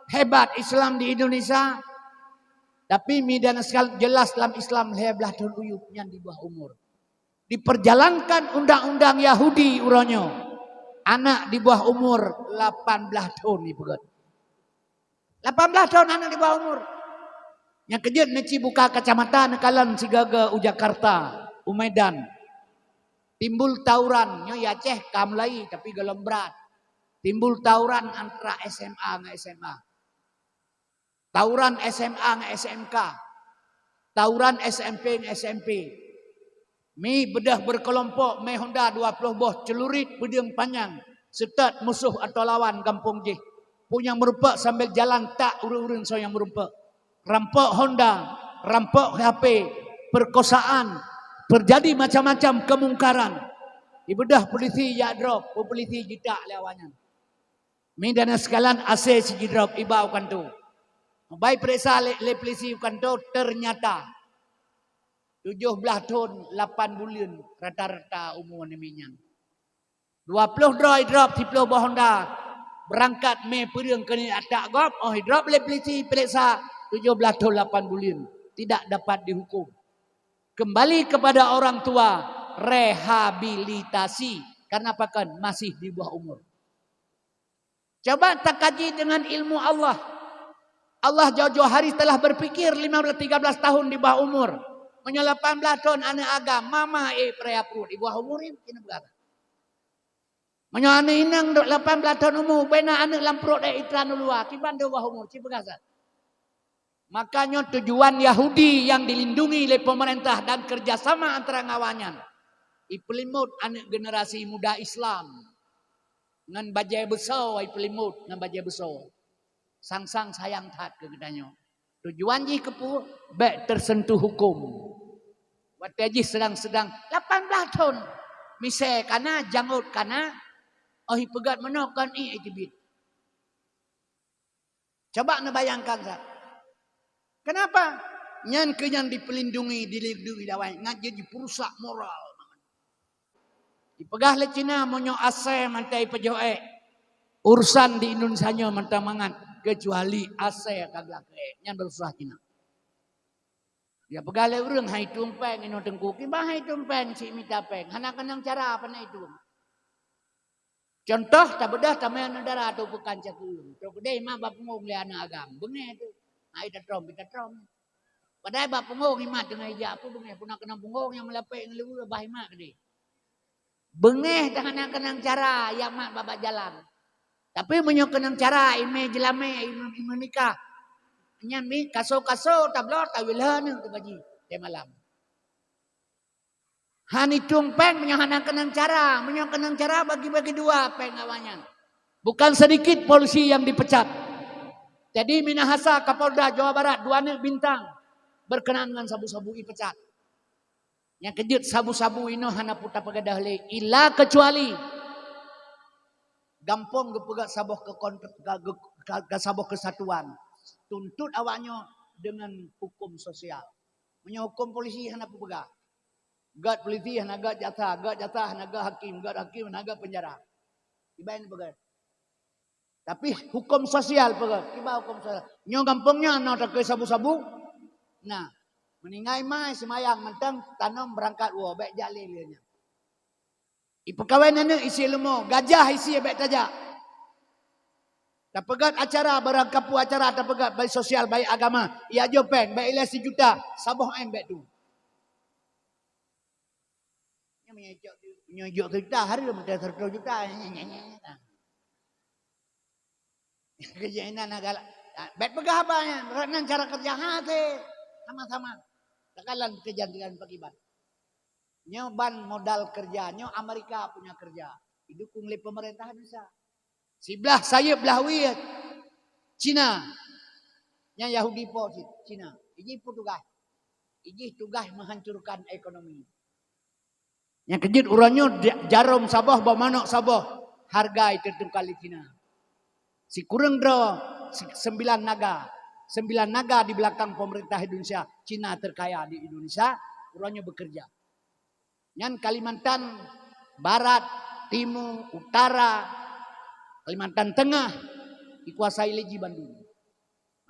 hebat Islam di Indonesia. Tapi mi dan sekali jelas lam Islam lhée blaih thon u yup nyan di bawah umur. Diperjalankan undang-undang Yahudi uroe nyoe, anak di bawah umur lapan blaih thon ipeugét. Lapan blaih thon anak di bawah umur. Nyang keujeuet neuci buka kacamata neukalon sigaga u Jakarta, u Medan. Timbul tawuran, nyoe i Aceh ka mulai tapi gohlom brat. Timbul tawuran antara S M A ngon S M A. Tawuran S M A ngon S M K. Tawuran S M P ngon S M P. Mi beudôh beukeulompok mé honda dua ploh boh celurit peudeueng panyang, seutôt musoh atau lawan gampông jih. Peue nyang meurumpok sambil jalan tak ureuëng-ureuëng soe nyang meurumpok. Rampok honda, rampok H P, perkosaan, terjadi macam-macam kemungkaran. Ibeudôh polisi jak drop, peue polisi jitak lé awaknyan. Mi dan sekalian, asai sijidrop iba u kanto. Bai peuriksa lé, lé polisi u kanto, ternyata tujoh blaih thon lapan buleuen rata-rata umu aneuk miet nyan. Dua ploh droe idrop, siploh boh honda beurangkat mé peudeueng keuneuk atak gob, óh idrop lé polisi peuriksa tujoh blaih thon lapan buleuen, tidak dapat dihukum. Kembali kepada orang tua, rehabilitasi. Karena apa kan? Masih di bawah umur. Coba takaji dengan ilmu Allah. Allah jauh-jauh hari telah berpikir lima belas, tiga belas tahun di bawah umur. Meunyoe lapan belas thon aneuk agam, mama, eh, peuraya pruet di bawah umur nyan, keuneuk peugah. Meunyoe aneuk inong dok lapan belas thon umu, bena aneuk lam pruet, eh, itra nuluwa, kiban di bawah umur, ci peugah that. Maka nyoe tujuan Yahudi yang dilindungi lé pemerintah dan kerjasama antara ngon awaknyan. Ipeulimot aneuk generasi muda Islam ngon bajée beusoe, ipeulimot ngon bajée beusoe. Sang-sang sayang that keu geutanyoe. Tujuan jih keupeue? Bék tersentuh hukum. Watée jih sedang-sedang lapan belas thon, misée kana, jangot kana, oh ipeugét meunoe kon ié teubiet. Coba neubayangkan sa. Kenapa? Nyan keuh nyang dipeulindungi, dilindungi lé awaknyan, ngat jeuet jipeurusak moral. Dipeugah lé Cina, meunyoe asèe mantong ipeujoh ék, urusan di Indonesia nyoe mantong mangat, kecuali asèe ka geulakèe ék. Nyan beurusaha Cina. Dia peugah lé ureueng, "Hai tueng péng inoe Teungku." Kiban hai tueng péng, cit mita péng. Hana keunong cara, pane itueng. Contoh, tabeudôh tamè aneuk dara atau peukan cakeueng. Trok keudéh imat bak punggong lé aneuk agam. Beungéh tu. Hai tatrom, pih tatrom. Padahai bak punggong imat teungoh ijak, peue beungéh, peue na keunong punggong nyang meulapék ngon leuweue bah imat keudéh. Beungéh dah hana keunong cara, imat bak, bak jalan. Tapi meunyoe keunong cara, imè jeulamè, imè, imè nikah. Nyan mi kaso-kaso tabloe, tawé lheueh aneuk teubaji, tée malam. Hana itueng péng meunyoe hana keunong cara. Meunyoe keunong cara, bagi-bagi dua péng awaknyan. Bukan sedikit polisi yang dipecat. Teddy Minahasa, Kapolda Jawa Barat, dua aneuk bintang, berkenaan dengan sabu-sabu ipecat. Nyang keujeuet sabu-sabu inoe hana peue tapeugadôh lé, ila keucuali gampông geupeugah saboh keu kontr-, ka, ka, ka saboh kesatuan. Tuntut awaknyoe dengan hukum sosial. Meunyoe hukum polisi hana peue peugah. Gét polisi hana gét jaksa, gét jaksa hana gét hakim, gét hakim hana gét penjara. Iban peugah. Tapi hukum sosial peugah, kiban hukum sosial. Nyoe gampông nyoe na takeu sabu-sabu. Nah, meuninggai mai seumayang mantong, tanom beurangkat woe, bék jak lé-lé nyan. Ipeukawen aneuk isie leumo, gajah isie bék tajak. Tapeugét acara, barangkapeue acara tapeugét, baik sosial, baik agama. Ia jok péng, bék ilée sijuta, saboh M bék tu. Nyoe meunyoe jok, nyoe jok sijuta, hareuem teuh seratus juta. Keujinak na galak. Bék peugah haba nyan, nan cara kerja hase sama-sama. Takalan keujan dengan pakiban. Nyoe ban modal kerja, nyoe Amerika punya kerja. Didukung lé pemerintah Indonesia. Siblah sayeup blah wie Cina. Nyang Yahudi po cit Cina. Ijih peue tugaih? Ijih tugaih menghancurkan ekonomi. Nyang keujeuet uroe nyoe ja-, jarom saboh, boh manok saboh, harga iteutukar lé Cina. Sikureueng droe, si-, sembilan naga. Sembilan naga di belakang pemerintah Indonesia, Cina terkaya di Indonesia, uroe nyoe bekerja. Nyan Kalimantan Barat, Timu, Utara, Kalimantan Tengah, dikuasai lé jih bandum.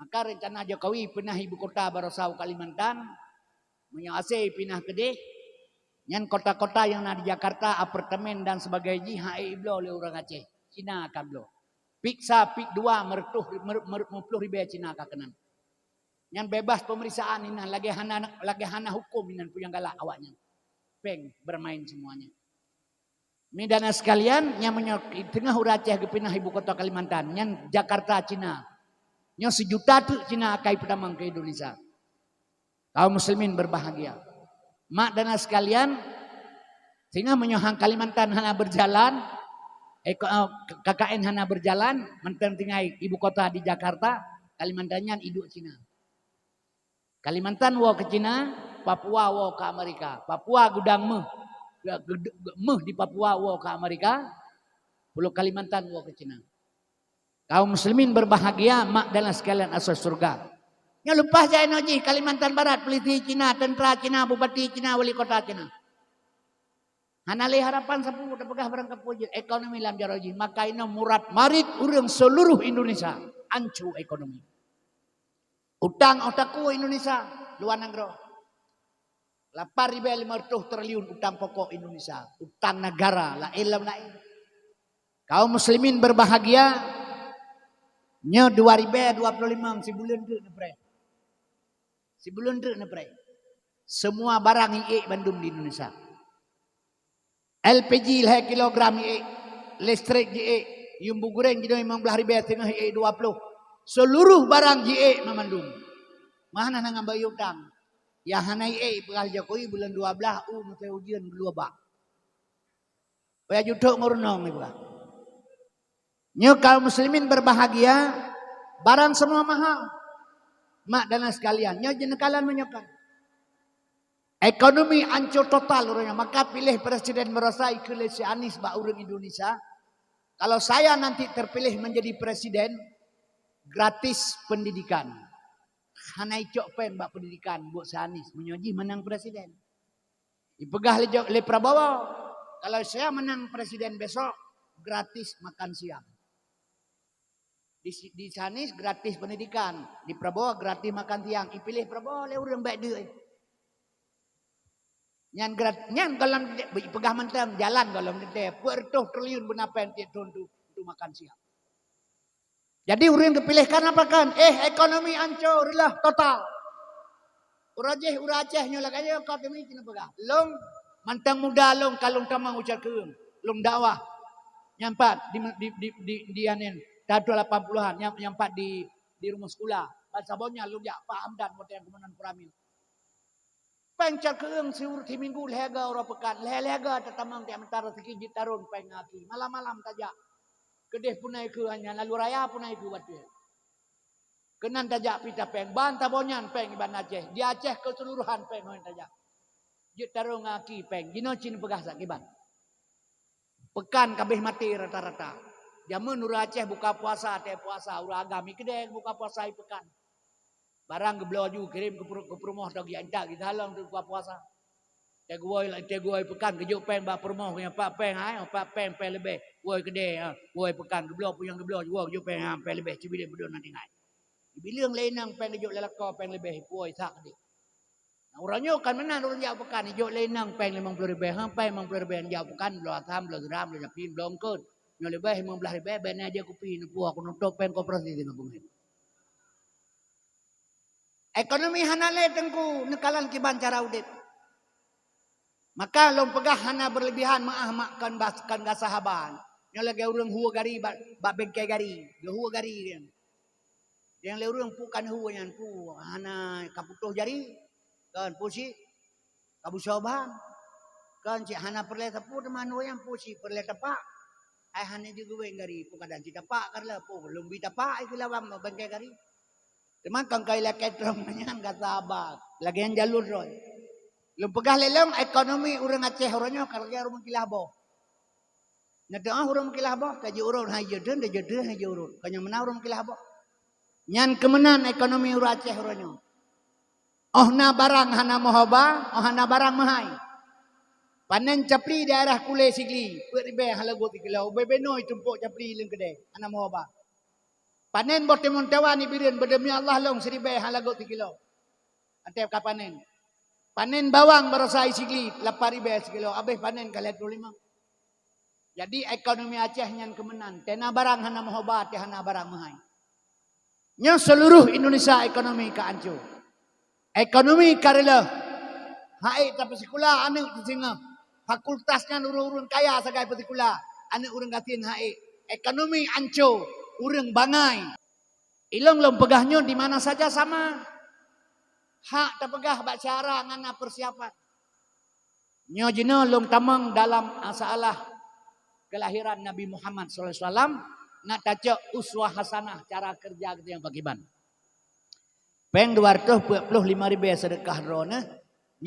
Maka rencana Jokowi pinah ibu kota baroesa u Kalimantan, meunyoe hase pinah keudeh, nyan kota-kota nyang na di Jakarta, apartemen dan sebagainya jih, hana ibloe lé ureueng Aceh, Cina akan bloe. Pik sa, pik dua, meureutoh, mer-, mer-, meuploh ribèe Cina ka keunan. Nyan bebas pemeriksaan inan, lagèe hana, lagèe hana huköm inan peue nyang galak awaknyan. Péng bermain semuanya. Meudana sekalian, nyang meunyoe teungoh ureueng Aceh geupinah ibu kota Kalimantan, nyan Jakarta Cina. Nyoe sijuta teuk Cina akai peutamong keu Indonesia. Kaum muslimin berbahagia. Mak dan sekalian, sehingga meunyoe han Kalimantan hana berjalan, eh, K K N hana berjalan, mantong tinggai ibu kota di Jakarta, Kalimantan nyan iduek Cina. Kalimantan woe keu Cina, Papua woe keu Amerika. Papua gudang méuh, meuh di Papua woe keu Amerika, Pulo Kalimantan woe keu Cina. Kaum muslimin berbahagia, mak dan sekalian asoe syurga. Nyoe leupah jai noe jih Kalimantan Barat, polisi Cina, tentara Cina, bupati Cina, wali kota Cina. Hana lé harapan sapeue, tapeugah barang kapeue jeuet, ekonomi lam jaroe jih. Maka inoe murat marit ureueng seluruh Indonesia, anco ekonomi. Utang óh takue Indonesia, luwa nanggroe. Lapan ribèe lima ratus triliun utang pokok Indonesia, utang negara, laén lam laén. Kaum muslimin berbahagia, nyoe dua ribèe dua puluh lima sibuleuen treuk neupreh. Sibuleuen treuk neupreh. Semua barang iék bandum di Indonesia. L P G lhèe kilogram iék, listrik jiék, yuem bu gureng jinoe limong blaih ribèe teungoh iék dua ploh. Seluruh barang jiék meumandum. Meuhana na ngon bayeue utang. Nyang hana iék ipeugah lé Jokowi buleuen dua blaih u meuteue ujeuen dua bak. Payah jutok ngon reunong ipeugah. Nyoe kaum muslimin berbahagia, barang semua mahal. Mak dan sekalian, nyoe jeuneukala meunyoe kan. Ekonomi ancô total uroe nyoe, maka piléh presiden baroesa ikheun lé si Anies bak ureuëng Indonesia, "Kalau saya nanti terpilih menjadi presiden, gratis pendidikan." Hana icok péng bak pendidikan buet si Anies meunyoe jih meunang presiden. Ipeugah lé Jo-, lé Prabowo, "Kalau saya menang presiden besok, gratis makan siang." Di si-, di si Anies gratis pendidikan, di Prabowo gratis makan siang. Ipiléh Prabowo lé ureuëng baik deuek. Nyan grat-, nyan gohlom ipeugah mantong jalan gohlom teuntèe. Peuet reutôh triliun beuna péng tiep thon tu untuk makan siang. Jadi ureuëng geupiléh kan apa kan? Eh, ekonomi ancô, reuloh total. Uroe jih ureuëng Aceh nyoe lagèe nyoe ka teumi keuneuk peugah. Lôn mantong muda lôn ka lôn tamong u Cot Keueung. Lôn dakwah. Nyang pat di, di, di, di, di aneuk tahun lapan puluhan, nyang, nyang pat di, di rumoh sikula. Ban saboh nyan lôn jak Pak Hamdan watèe gubunur Koramil. Péng Cot Keueung siur-, siminggu lhèe ga uroe peukan, lhèe-lhèe ga tatamong tiep meutarô sikit jeuet tarôn péng ngon aki. Malam-malam tajak. Keudeh punai keu hanya lalu raya punai keu watèe. Keunan tajak pita péng, ban saboh nyan péng iban Aceh. Di Aceh keseluruhan péng hôi tajak. Jeuet tarô ngon aki péng. Jinoe cit neupeugah sakiban. Peukan ka abéh maté rata-rata. Jameun ureuëng Aceh buka puasa, teuh puasa, ureuëng agam i keudè buka puasa i peukan. Barang geubloe ju kirém keu peurumoh tau geuintat geutalong teuk buka puasa. Teuh geuwoe, teuh geuwoe peukan geujok péng bak peurumoh nyan pat péng hai, pat péng, péng leubeh. Woe keudè, ha, woe peukan geubloe, peue nyang geubloe, woe geujok péng, ha, péng leubeh, cibiléng beudôh na tinggai. Dibileung lé inong péng geujok lé lakoe péng leubeh, woe sak keudéh. Nah, uroe nyoe kan meunan ureuëng jak peukan, ijok lé inong péng limong ploh ribèe, ha, péng limong ploh ribèe jak peukan, bloe asam, bloe siram, bloe japin, bloe eungkôt. Nyoe leubeh limong blaih ribèe, bèk na jeuet kupi, neupue aku nutôp péng koperasi singoh beungèh. Ekonomi hana lé teungku neukalon kiban cara udép. Maka lôn peugah hana berlebihan meuáh mak kon bas-, kon gasa haba. Nyoe lagèe ureuëng hue gari bak, bak bengke gari, geuhue gari nyan. Nyang lé ureuëng pu kan hue nyan pu hana ka putôh jari, kon pu si ka busoe ban, kon cit hana peureulèe sapeue teuma hue nyan pu si peureulèe tapak. Ai hana jeuet geuwéng gari pu kadang cit tapak ka lheueh pu lôn bi tapak ai keu lawang bengke gari. Teuma kon kai lakèe trong nyan gasa haba, lagèe nyan jalur droe. Lôn peugah lé lôn ekonomi ureuëng Aceh uroe nyoe ka lagèe ureuëng kilah boh. Nyan teuh ureuëng meukilah boh, ka jiurôt hai jeuet deuh, jeuet deuh hai jiurôt. Ka nyang meunan ureuëng meukilah boh. Nyan keumeunan ekonomi ureuëng Aceh uroe nyoe. Óh na barang hana meuhoba, óh hana barang meuhai. Panen capli daerah Kulé Sigli, peuet ribèe hana lagot sikilo, ubé-bé noe tumpok capli lam keudè, hana meuhoba. Panen boh timon tawan i Bireuen, beudeumi Allah lôn siribèe hana lagot sikilo. Ateueh ka panen. Panen bawang baroesa i Sigli, lapan ribèe sikilo, abéh panen ka lhèe ploh limong. Jadi ekonomi Aceh nyan keumeunan, teuh na barang hana meuhoba, teuh hana barang meuhai. Nyoe seuluruh Indonesia ekonomi ka ancô. Ekonomi ka reuloh. Hak ék tapeusikula aneuk teuh singoh. Fakultas nyan ureuëng-ureuëng kaya sagai peusikula, aneuk ureuëng gasien hak ék. Ekonomi ancô, ureuëng bangai. Ilong lôn peugah nyoe di mana saja sama. Hak tapeugah bak syara ngon na persiapan. Nyoe jinoe lôn tamong dalam masalah kelahiran Nabi Muhammad sallallahu alaihi wasallam, na tacok uswah hasanah cara kerja geutanyoe pakriban. Péng dua ratus peuet ploh lima ribèe seudeukah droeneuh,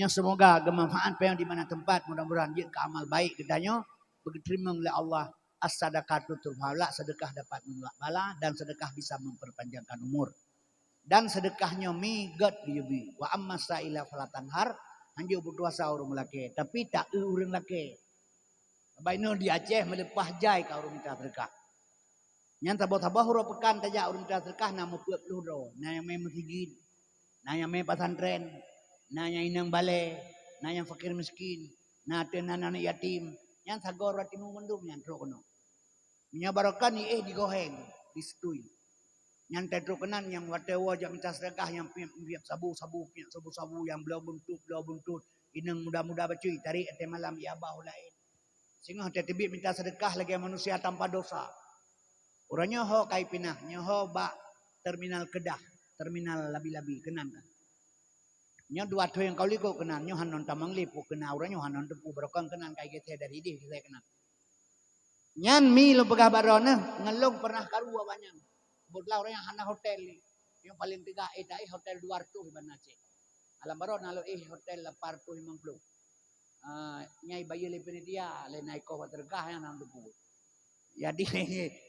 nyoe seumoga geumanfaat péng di mana teumpat, mudah-mudahan jeuet keu amal baik geutanyoe, beugeuteurimong lé Allah. As-sadaqatu turfa'ul bala, sedekah dapat menolak bala dan sedekah bisa memperpanjangkan umur. Dan sedekah nyoe mi gét geuyue bi. Wa amma sa'ila fala tanhar, hanjeuet putus asa ureuëng meulakée, tapi taeu ureuëng lakée. Sabab inoe di Aceh meuleupah jai ka ureuëng mita sedekah. Nyan saboh-saboh uroe peukan tajak ureuëng mita sedekah na meupeuet ploh droe, na nyang mé meuseujid, na nyang mé pesantren, na nyang inong balée, na nyang fakir miskin, na teuh na aneuk yatim, nyan sagoe rot timu mandum nyan trok keunoe. Meunyoe barokon iéh digoheng, disetui. Nyan teuh trok keunan nyang watée woe jak mita seudeukah nyang piep-piep sabu-sabu, piep sabu-sabu nyang bloe buntut, bloe buntut, inong muda-muda bacut, tarék até malam, ya bah laén. Singoh teuh teubiet mita seudeukah lagée manusia tanpa dosa. Uroe nyoe ho ka ipinah, nyoe ho bak terminal keudah, terminal labi-labi keunan ka. Nyoe dua thon nyang ka likot keunan, nyoe hana tamong lé peue keunan, uroe nyoe hana teupeu barokon keunan ka igeuthée dari idéh geuthée keunan. Nyan mi lôn peugah bak droeneuh, ngon lôn pernah karu awaknyan. Keubeutulan uroe nyan hana hotel lé. Nyang paleng teuga éh taéh hotel dua ratus di Banda Aceh. Alam baroe na lôn éh hotel lapan ratus limong ploh. Ah, nyang ibayeue lé panitia, lé na ikoh bak seudeukah nyang na teupeu. Jadi,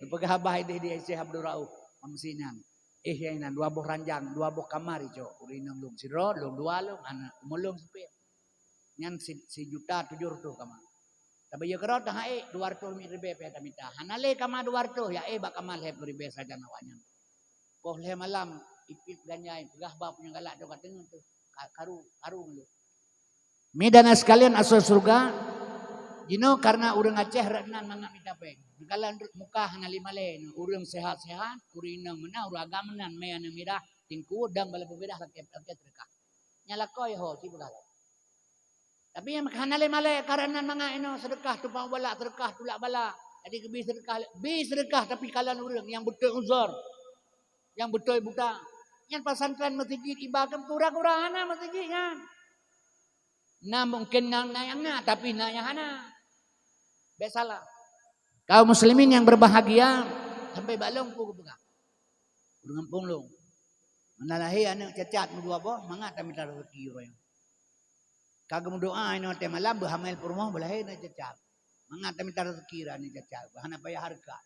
peugah haba idéh di Syekh Abdul Rauf, Mamsi nyan. Éh, nyang inan dua boh ranjang, dua boh kamar icok. Ureueng inong lôn sidroe, lôn dua lôn, aneuk umur lôn sipéh. Nyan si, sijuta tujoh reutôh kama. Tabayeue keudroe teuh han ék, dua reutôh ribée pih tamita. Hana lé kama dua reutôh, ya éh bak kama lhée ploh ribée sajan awaknyan. Poh lhée malam, ipiep ganja, peugah haba punyueng galak, ka teungoh teuh, ka, karu, karu ngon lôn. Mi dan sekalian asoe syeuruga, jinoe kareuna ureueng Aceh rot nan mangat mita péng. Neukalon rot muka hana lé malée, ureueng seuhat-seuhat, ureueng inong meunan, ureueng agam meunan, mé aneuk mirah, teungku, dang bala beumirah lakée, lakée seudeukah. Nyan lakoe ho, ci peugah lom. Tapi nyang hana lé malée, kareuna mangat inoe seudeukah, tumpang bala, seudeukah, tulak bala. Jadi geubi seudeukah, bi seudeukah, tapi kalon ureueng nyang beutôi uzur, nyang beutôi buta. Nyan pesantren, meuseujid, iba keu kura-kura hana meuseujid nyan. Na mungken na, na nyang na, tapi na nyang hana. Biasalah. Kaum muslimin yang berbahagia, sampai bak lôn peue geupeugah. Ureueng gampông lôn. Meunan lahé aneuk cacat meudua boh, mangat tamita rezeki uroe nyoe. Ka geumeudoa inoe watée malam, beuhamé peurumoh, beulahé aneuk cacat. Mangat tamita rezeki aneuk cacat, hana payah hareukat.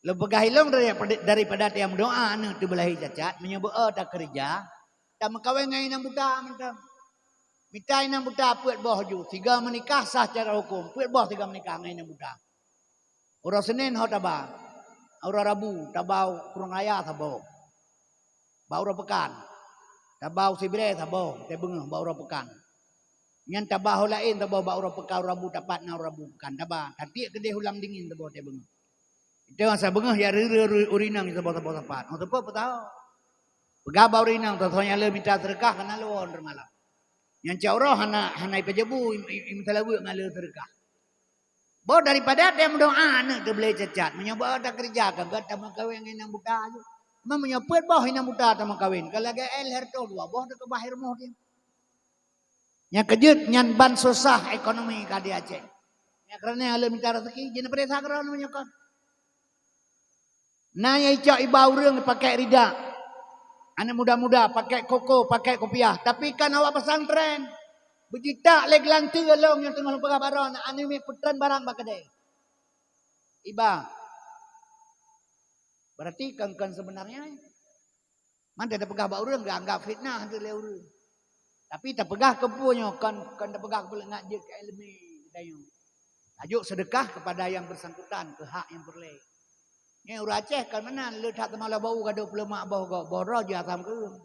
Lôn peugah ilôn daripada, daripada tayang meudoa aneuk teuh beulahé cacat, meunyoe beu-o takeureuja, tameukawen ngon inong buta mantong. Mita inong buta peuet boh ju, sigoe meunikah sah secara huköm, peuet boh sigoe meunikah ngon inong buta. Uroe Senin ho taba, uroe Rabu taba u Krueng Raya saboh. Bak uroe peukan, taba u Sibrée saboh, teubeungoh bak uroe peukan. Nyan taba ho laén saboh bak uroe peukan, Rabu tapat na Rabu peukan taba, tatiek keudeh u Lam Dingin saboh teubeungoh. Itu masa beungoh ya reu-reu ureueng inong saboh-saboh sapat. Oh, teupeu peutahô. Peugah bak ureueng inong, soe-soe nyang le mita seudeukah keunan lôn teuma lom. Nyang cak uroe hana, hana ipajabu, im, im, im talaweuek ngon le seudeukah. Boh daripada tayang meudoa aneuk teuh beulahé cacat. Meunyoe beu-o takeureuja ka gét tameukawen ngon inong buta ju. Cuma meunyoe peuet boh inong buta tameukawen, ka lagée éh lhée reutôh dua boh teukeubah i rumoh teuh. Nyang keujeuet nyan ban susah ekonomi ka di Aceh. Nyang keureunae le mita rezeki, jeuet neupeuriksa keudroe meunyoe kon. Na nyang icok iba ureueng pakèk rida. Aneuk muda-muda pakèk koko, pakèk kupiah, tapi kan awak pesantren. Beujitak lé geulanteue lôn nyang teungoh lôn peugah baroe, aneuk miet peutren barang bak keudè. Iba. Berarti kan, kan sebenarnya, man tapeugah bak ureueng geuanggap fitnah lé ureueng. Tapi tapeugah keu peue nyoe, kon, kon tapeugah keu peue, nak jeuet keu ileumèe geutanyoe. Tajok seudeukah kepada yang bersangkutan, keu hak nyang peureulèe. Nyoe ureueng Aceh kon meunan, le that teuma lôn bak u gadôh peulemak boh gob, boh droe jih asam keueung.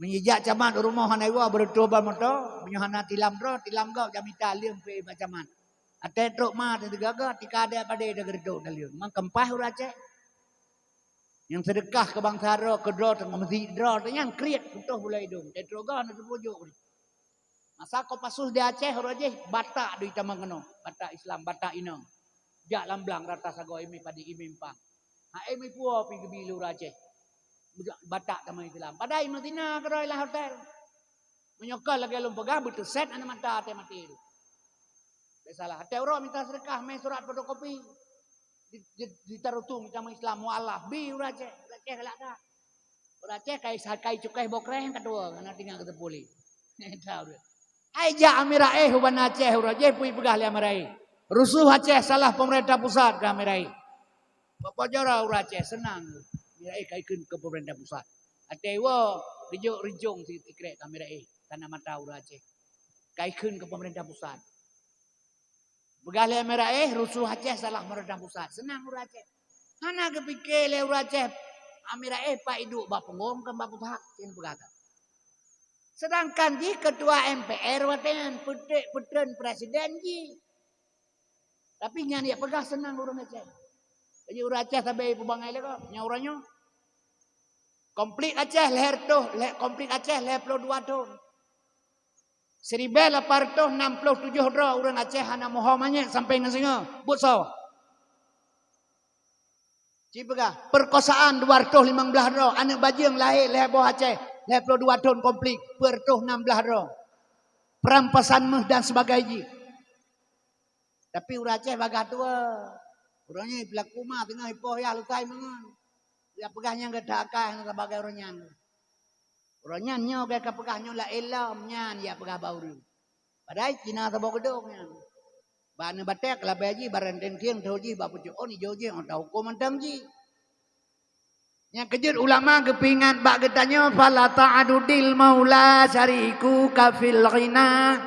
Meunyoe jak camat u rumoh hana iwoe, beureutôh ban moto, meunyoe hana tilam droe, tilam gob jak mita leueng pih bak camat. Até trok ma teuh teugaga, tika dèe padé teugeureutok daleueng. Mang keumpah ureueng Aceh. Nyang seudeukah keu bansa droe, keu droe teungoh meusiet droe, teuh nyang kriet putôh bulèe idông. Teutroe goe na teupojok. Masa Kopassus di Aceh uroe jih, Batak di tamong keunoe, Batak Islam, Batak inong. Jak lam blang rata sagoe imè padé imè pang. Hai imè puwoe pih geubi lé ureueng Aceh. Batak tamong Islam. Padahai meuzina keudroe lam hotel. Meunyoe ka lagèe lôn peugah, beuteuset aneuk mata até maté tu. Biasalah, até uroe mita seudeukah, mè surat fotokopi. Di, di, di tarutu mita meuislam, mualaf, bi ureueng Aceh, ureueng Aceh galak that. Ureueng Aceh kai sa-, kai cukai boh kreh nyang ka tuwo, hana tinggai keu teupuli. Hai jak Amira éh u Banda Aceh uroe jih, peue jipeugah lé Amira éh. Rusuh Aceh salah pemerintah pusat keu Amira éh. Bak pajoh ureueng Aceh seunang. Amira éh ka ikheun keu pemerintah pusat. Até woe geujok rincong si-, sikrek keu Amira éh, tanda mata ureueng Aceh. Ka ikheun keu pemerintah pusat. Peugah lé Amira éh, rusuh Aceh salah pemerintah pusat. Seunang ureueng Aceh. Hana geupike lé ureueng Aceh, Amira éh pat iduek bak punggong kon bak pusat, cen peugah ka. Sedangkan jih ketua M P R watée nyan, peutrek peutreun presiden jih. Tapi nyan jak peugah seunang ureuëng Aceh. Jadi ureuëng Aceh sabe peubangai lagak nyan uroe nyoe. Konflik Aceh lhée reutôh, lhée, konflik Aceh lhée ploh dua thon. Siribée lapan reutôh nam ploh tujoh droe ureuëng Aceh hana muho manyét sampai ngon singoh. Buet soe? Ci peugah, perkosaan dua reutôh limong blaih droe, aneuëk bajeueng lahé lhée boh Aceh, lhée ploh dua thon konflik, peuet reutôh nam blaih droe. Perampasan méuh dan sebagainya. Tapi ureuëng Aceh bagah tuwoe. Uroe nyoe peulaku ma teungoh ipoh yah lukai meungon. Jak peugah nyang gata akai hana sabagai uroe nyan. Uroe nyan nyoe gata peugah nyoe la ilom nyan jak peugah bak ureuëng. Padahai Cina saboh keudong nyan. Bak aneuëk batée keulabée jih, barang dengkieng tho jih, bak pucok ôn ijo jih, ôn tahuköm mantong jih. Nyang keujeuet ulama geupeuingat bak geutanyoe, "Fala ta'adudil maula syarikuka fil ghina,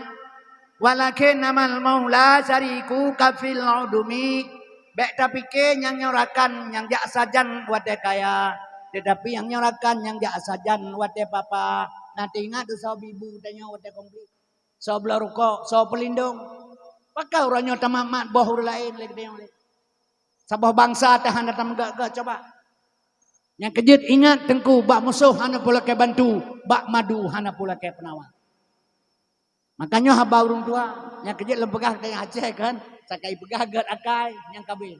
walakin amal maula syarikuka fil udumi." Bék tapike nyang nyoe rakan nyang jak sajan watée kaya, teutapi nyang nyoe rakan nyang jak sajan watée papa. Na teuingat soe bibu tanyoe watée konflik? Soe bloe rukok, soe peulindong? Pakon uroe nyoe tamat-mat boh ureuëng laén lé geutanyoe lé? Saboh bansa teuh hana tameugét-gét, coba. Nyang keujeuet ingat teungku, bak musoh hana pulakée bantu, bak madu hana pulakée peunawa. Makanya haba ureuëng tuha, nyang keujeuet lôn peugah keu Aceh kan, sakai peugah gét akai nyang kabeh.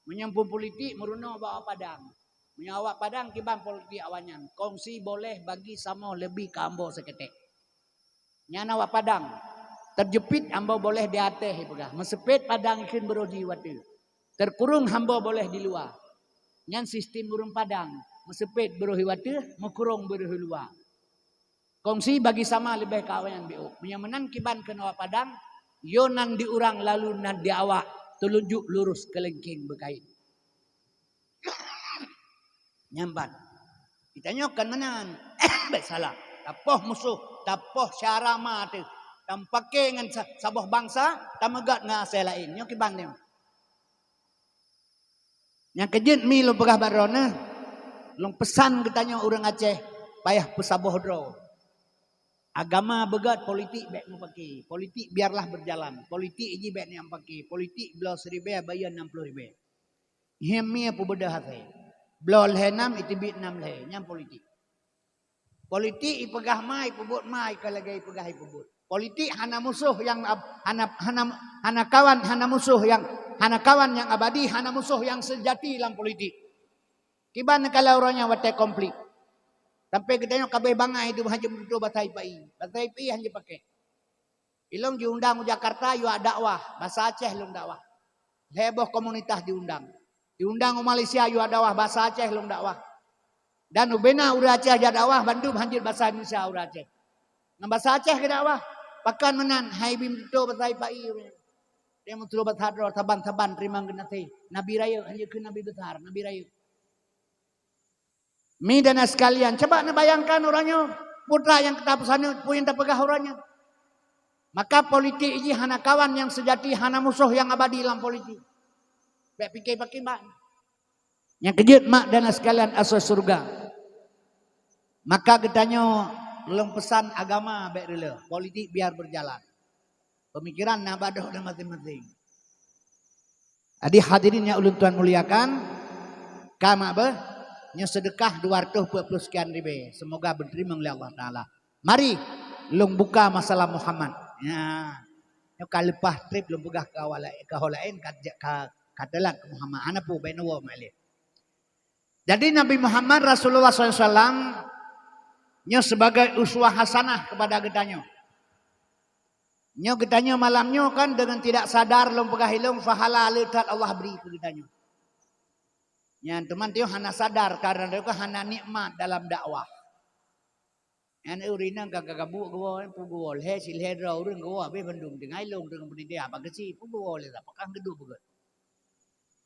Meunyoe phon politik meurunoe bak awak Padang. Meunyoe awak Padang kiban politik awaknyan, kongsi boleh bagi samoe leubeh keu ambo seuketek. Nyan awak Padang, teujeupit ambo boleh di ateueh ipeugah, meuseupet Padang ikheun beurôh di wateueh. Teukurong ambo boleh di luwa. Nyan sistem ureuëng Padang, meuseupet beurôh di wateueh, meukurong beurôh di luwa. Kongsi bagi sama leubeh keu awaknyan biôh. Meunyoe meunan kiban keu awak Padang, yo nan di urang lalu nan di awak, teulunjuk lurus keulengkeng beukain. Nyan ban. Geutanyoe kon meunan. Bék salah. Tapoh musoh, tapoh syara ma teuh. Tampake ngon sa-, saboh bansa, tameugét ngon asai laén. Nyoe kiban nyoe. Nyang keujeuet mi lôn peugah bak droeneuh, lôn peusan geutanyoe ureuëng Aceh payah peusaboh droe. Agama beugét, politik bék mupake. Politik biarlah berjalan. Politik jih bék nyang pake. Politik bloe siribée bayeue nam ploh ribée. Nyan mie peubeudôh asai. Bloe lhée nam, iteubiet nam lhée. Nyan politik. Politik ipeugah ma, ipeubuet ma, ka lagée ipeugah ipeubuet. Politik hana musoh nyang ab-, hana, hana, hana kawan, hana musoh nyang, hana kawan nyang abadi, hana musoh nyang seujati lam politik. Kiban kala uroe nyoe watée konflik. Sampai geutanyoe kabeh bangai dum hana jeuet meututoe basa ipa-i. Basa ipa-i hana jeuet pakai. Ilong jiundang u Jakarta, yue dakwah, basa Aceh lôn dakwah. Lhée boh komunitas jiundang. Jiundang u Malaysia, yue dakwah, basa Aceh lôn dakwah. Dan ubena ureuëng Aceh jak dakwah, bandum hana jeuet basa Indonesia ureuëng Aceh. Ngon basa Aceh geudakwah, pakon meunan hai bi meututoe basa ipa-i ureuëng. Dia meututoe basa droe saban-saban teurimong geunaséh. Nabi rayeuk, hana jeuet keu nabi besar, nabi rayeuk. Mi dan sekalian, coba neubayangkan uroe nyoe, putra nyang ka tapeusaneut, peue nyang tapeugah uroe nyoe. Maka politik jih hana kawan nyang seujati, hana musoh nyang abadi lam politik. Bék pike pakriban. Nyang keujeuet mak dan sekalian asoe syeuruga. Maka geutanyoe lôn peusan agama bék reuloh, politik biar berjalan. Pemikiran na bak droe masing-masing. Jadi hadirin nyang ulôn tuan muliakan, ka mak beuh, nyoe seudeukah dua reutôh peuet ploh sekian ribée. Semoga beuteurimong lé Allah Taala. Mari, lôn buka masalah Muhammad. Ya. Nyoe ka leupah treb lôn peugah ka awak laén, ka ho laén, ka, ka, ka teulat keu Muhammad. Hana peue, bék neuwoe malée. Jadi Nabi Muhammad Rasulullah sallallahu alaihi wasallam nyoe sebagai uswah hasanah kepada geutanyoe. Nyoe geutanyoe malam nyoe kan dengan tidak sadar lôn peugah ilong pahala le that Allah bri keu geutanyoe. Nyan teuma tanyoe hana sadar karena tanyoe kan hana nikmat dalam dakwah. Nyan ureueng inong ka, ka, ka buet geuwoe, peue geuwoe lhée, si lhée droe ureueng geuwoe habéh bandum teungai lôn teungoh peudidih apa geusi, peue geuwoe lé, apakah geuduek beugét.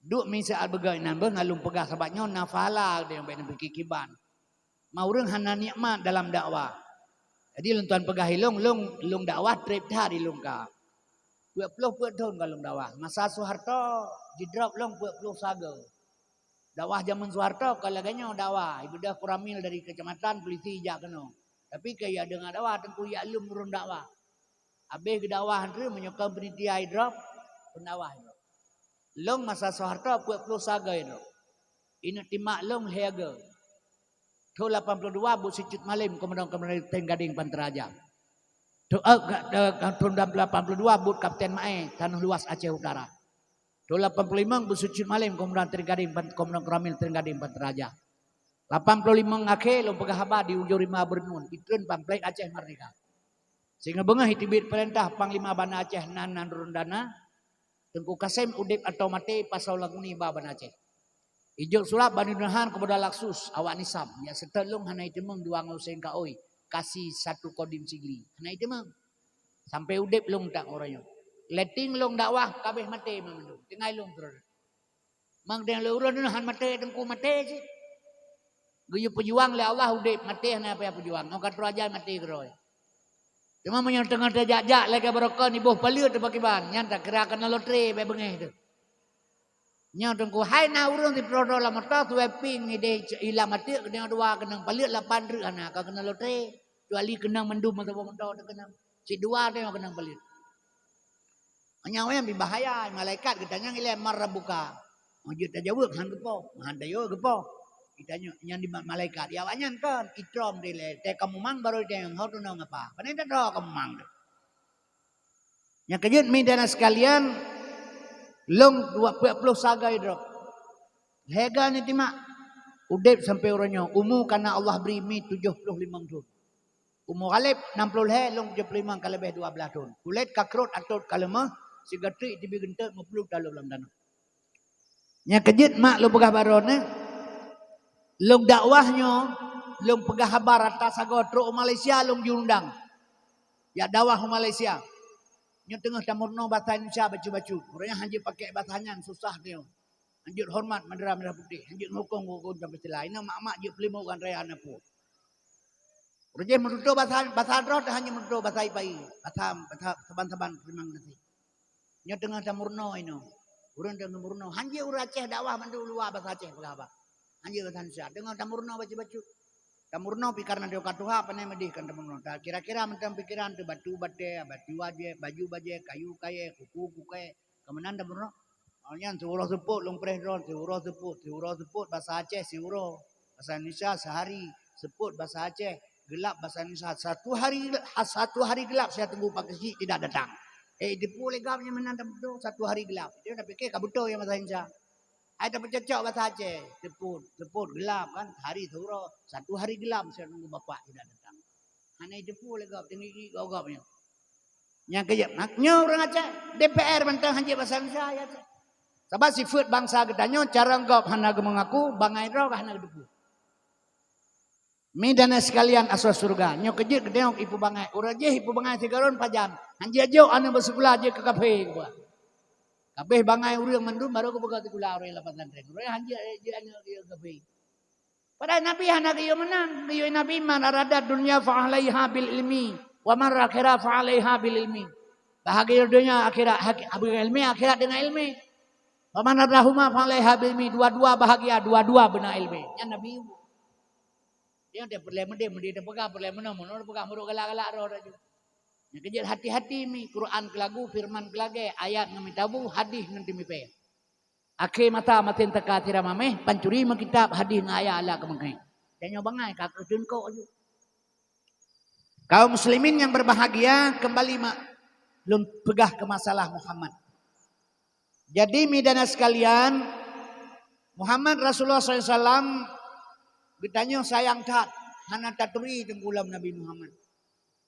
Duek miseue beugét inan beuh ngon lôn peugah, sabab nyoe na pahala nyang bék neupike kiban. Ma ureueng hana nikmat dalam dakwah. Jadi lôn tuan peugah ilong, long, long dakwah treb that ilong ka. Peuet ploh peuet thon ka long dakwah. Masa Soeharto jidrop long peuet ploh sagoe. Dakwah jameun Soeharto ka lagée nyoe dakwah, ibeudôh Koramil dari keucamatan, polisi ijak keunoe. Tapi keu ya deungon dakwah, Teungku, ya lom ureuëng dakwah. Habéh geudakwah han treb, meunyoe kon panitia idrop, pendakwah idrop. Lôn masa Soeharto peuet ploh sagai idrop. Ingat timak lôn lhée go. Thon lapan ploh dua buet sicut malém komandan-komandan Teuing Gadeng Pantai Raja. Thon, eh, ka-, eh, thon lapan ploh dua buet Kapten Mae, Tanoh Luas Aceh Utara. Thon lapan ploh limong buet sicut malém komandan Teuing Gadeng Pan-, komandan Koramil Teuing Gadeng Pantai Raja. Lapan ploh limong akhé lôn peugah haba di ujong rima Beureunon, itreun pamflet Aceh Merdeka. Sehingga beungoh iteubiet peurintah Panglima Banda Aceh nan, nan Rundana, Teungku Kasem udeb atau maté pasoe lagu nibak Banda Aceh. Ijok surat bak Nurdin Nahar keupada Laksus awak Nisam, nyang seutôt lôn hana iteumeung dua ngon Hussein Kaoi, kasi satu Kodim Sigli. Hana iteumeung. Sampai udeb lôn tak uroe nyoe. Letting lôn dakwah kabeh maté mandum. Tinggai lôn keudroe. Mang deng lôn ureuëng nyoe han maté, Teungku, maté cit. Geuyue peujuang lé Allah udeb, maté hana payah peujuang. Ngon ka troh ajai maté keudroe. Teuma meunyoe teungoh teujak-jak lagée barokon iboh paleuet teuh pakriban, nyan takira keunan lotre bak beungéh teuh. Nyoe Teungku, hai na ureuëng siproh droe lam moto, tuwai ping ideh ilam ateuk, keunong dua keunong paleuet, lapan treuk hana ka keunan lotre. Kecuali keunong mandum meusaboh moto teuh keunong. Sidua teuh keunong paleuet. Nyan nyang bahaya, malaikat geutanyong ilée, "Man rabbuka?" Oh, jeuet tajaweueb, "Han geupoh." Han tajaweueb, "Geupoh." Geutanyong nyan di ma-, malaikat, ya awaknyan kon, itrom dilée, "Tée kamoe mang?" Barô itanyong, "Ho tunong apa?" Pane tadroe kamoe mang teuh. Nyang keujeuet mi dan sekalian, lôn dua peuet ploh sagai droe. Lhée go nitimak, udeb sampai uroe nyoe, umu kana Allah bri mi tujoh ploh limong thon. Umu Ghalib nam ploh lhée, lôn tujoh ploh limong, ka leubeh dua blaih thon. Kulét ka krot, atot ka leumoh, sigoe treuk teubiet geuntot meupluet taloe lam tanoh. Nyang keujeuet mak lôn peugah baroe nyoe, lôn dakwah nyoe, lôn peugah haba rata sagoe trok u Malaysia lôn jiundang. Jak dakwah u Malaysia. Nyoe teungoh tameurunoe basa Indonesia bacut-bacut. Ureuëng nyan han jeuet pakai basa nyan susah nyoe. Han jeuet horeumat bendera merah putih, han jeuet ngukong-ngukong sampai sila. Inoe mak-mak jeuet peulimong raya na peue. Ureuëng jih meututoe basa, basa droe teuh hana meututoe basa ipai, basa, basa saban-saban teurimong nasi. Nyoe teungoh tameurunoe inoe. Ureuëng teungoh meurunoe. Han jeuet ureuëng Aceh dakwah mandum luwa basa Aceh peugah haba. Han jeuet basa Indonesia. Teungoh tameurunoe bacut-bacut. Tameurunoe pih kareuna teuka tuha pane meudeh kan tameurunoe. Ta kira-kira mantong pikiran teuh batu batée, batu bajée, baju bajée, kayu kayée, kuku kukée. Ka meunan tameurunoe. Awak nyan siuroe seupôt lôn preh droe, siuroe seupôt, siuroe seupôt basa Aceh siuroe, basa Indonesia sehari, seupôt basa Aceh, geulab basa Indonesia. Satu hari, satu hari gelap saya tunggu pakai chik tidak datang. Eh, teupeu lé gob nyan meunan tameudoe, satu hari gelap. Dia dah fikir ka beutôi nyang basa Indonesia. Ai tapeucocok basa Aceh, seupôt, seupôt geulab kan, sehari siuroe, satu hari gelap saya tunggu bapak tidak datang. Hana jiteupeu lé gob, teungiek-ngiek gob-gob nyoe. Nyang keujeuet, nyoe ureuëng Aceh, D P R mantong han jeuet basa Indonesia, ya, Aceh. Sabab sifeuet bansa geutanyoe, carông gob hana geumeungaku, bangai droe hana geuteupeue. Mi dan sekalian asoe syeuruga, nyoe keujeuet geutanyoe ipeubangai, ureuëng jih ipeubangai sigohlom pajan, han jeuet jok aneuk beuseukula jeuet keu kafé, geupeugah. Kabeh bangai ureuëng mandum barô geupeugah sikula ureuëng lam pesantren. Ureuëng han jeuet, jeuet aneuk jeuet kafé. Padahai Nabi hana geuyue meunan. Geuyue Nabi, "Man aradat dunya fa alaiha bil ilmi, wa man akhirah fa alaiha bil ilmi." Bahagia donya akhirat, hak-, ilmi akhirat dengan ilmi. "Wa man aradahuma fa alaiha bil ilmi." Dua-dua bahagia, dua-dua beuna ilmi. Nyan Nabi. Dia tak peureulée meudeh, meudeh teupeugah, peureulée meunoe, meunoe teupeugah, meurok galak-galak roh laju. Nyang keujeuet hati-hati mi, Quran keulagu, firman keulagée, ayat ngon mitabu, hadih ngon timipée. Akhé masa masen teuka sira mameh, pancuri meukitab hadih ngon ayat Allah keumeungkeng. Dan nyoe bangai ka keuteungkok ju. Kaum muslimin yang berbahagia, kembali ma-, lôn peugah ke masalah Muhammad. Jadi, mi dan sekalian, Muhammad Rasulullah sallallahu alaihi wasallam geutanyoe sayang that, hana taturi teungku lom Nabi Muhammad.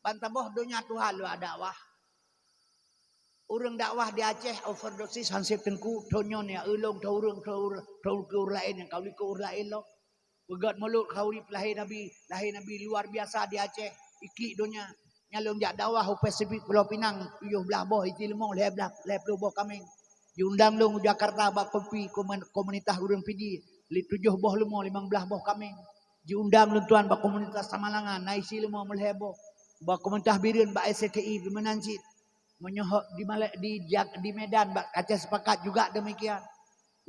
Ban saboh donya tuha luwa dakwah. Ureuëng dakwah di Aceh, overdosis hansip teungku, thon nyoe neujak ulông, thon ureuëng, thon ureuëng, thon keu ureuëng laén, nyang ka likot ureuëng laén lom. Peugét mulod khauri peulahé Nabi, lahé Nabi luar biasa di Aceh, iklik donya. Nyang lôn jak dakwah u Pasifik Pulo Pinang, tujoh blaih boh isi leumo, lhée blaih, lhée ploh boh kaméng. Jiundang lôn u Jakarta bak kopi komun-, komunitas ureuëng Fiji, li-, tujoh boh leumo, limong blaih boh kaméng. Jiundang lôn tuan bak komunitas Samalanga, na isi leumo meulhée boh. Bak komunitas Bireuen bak S T I pih meunan cit. Meunyoe di Malay-, di Jak-, di Medan bak Aceh Sepakat juga demikian.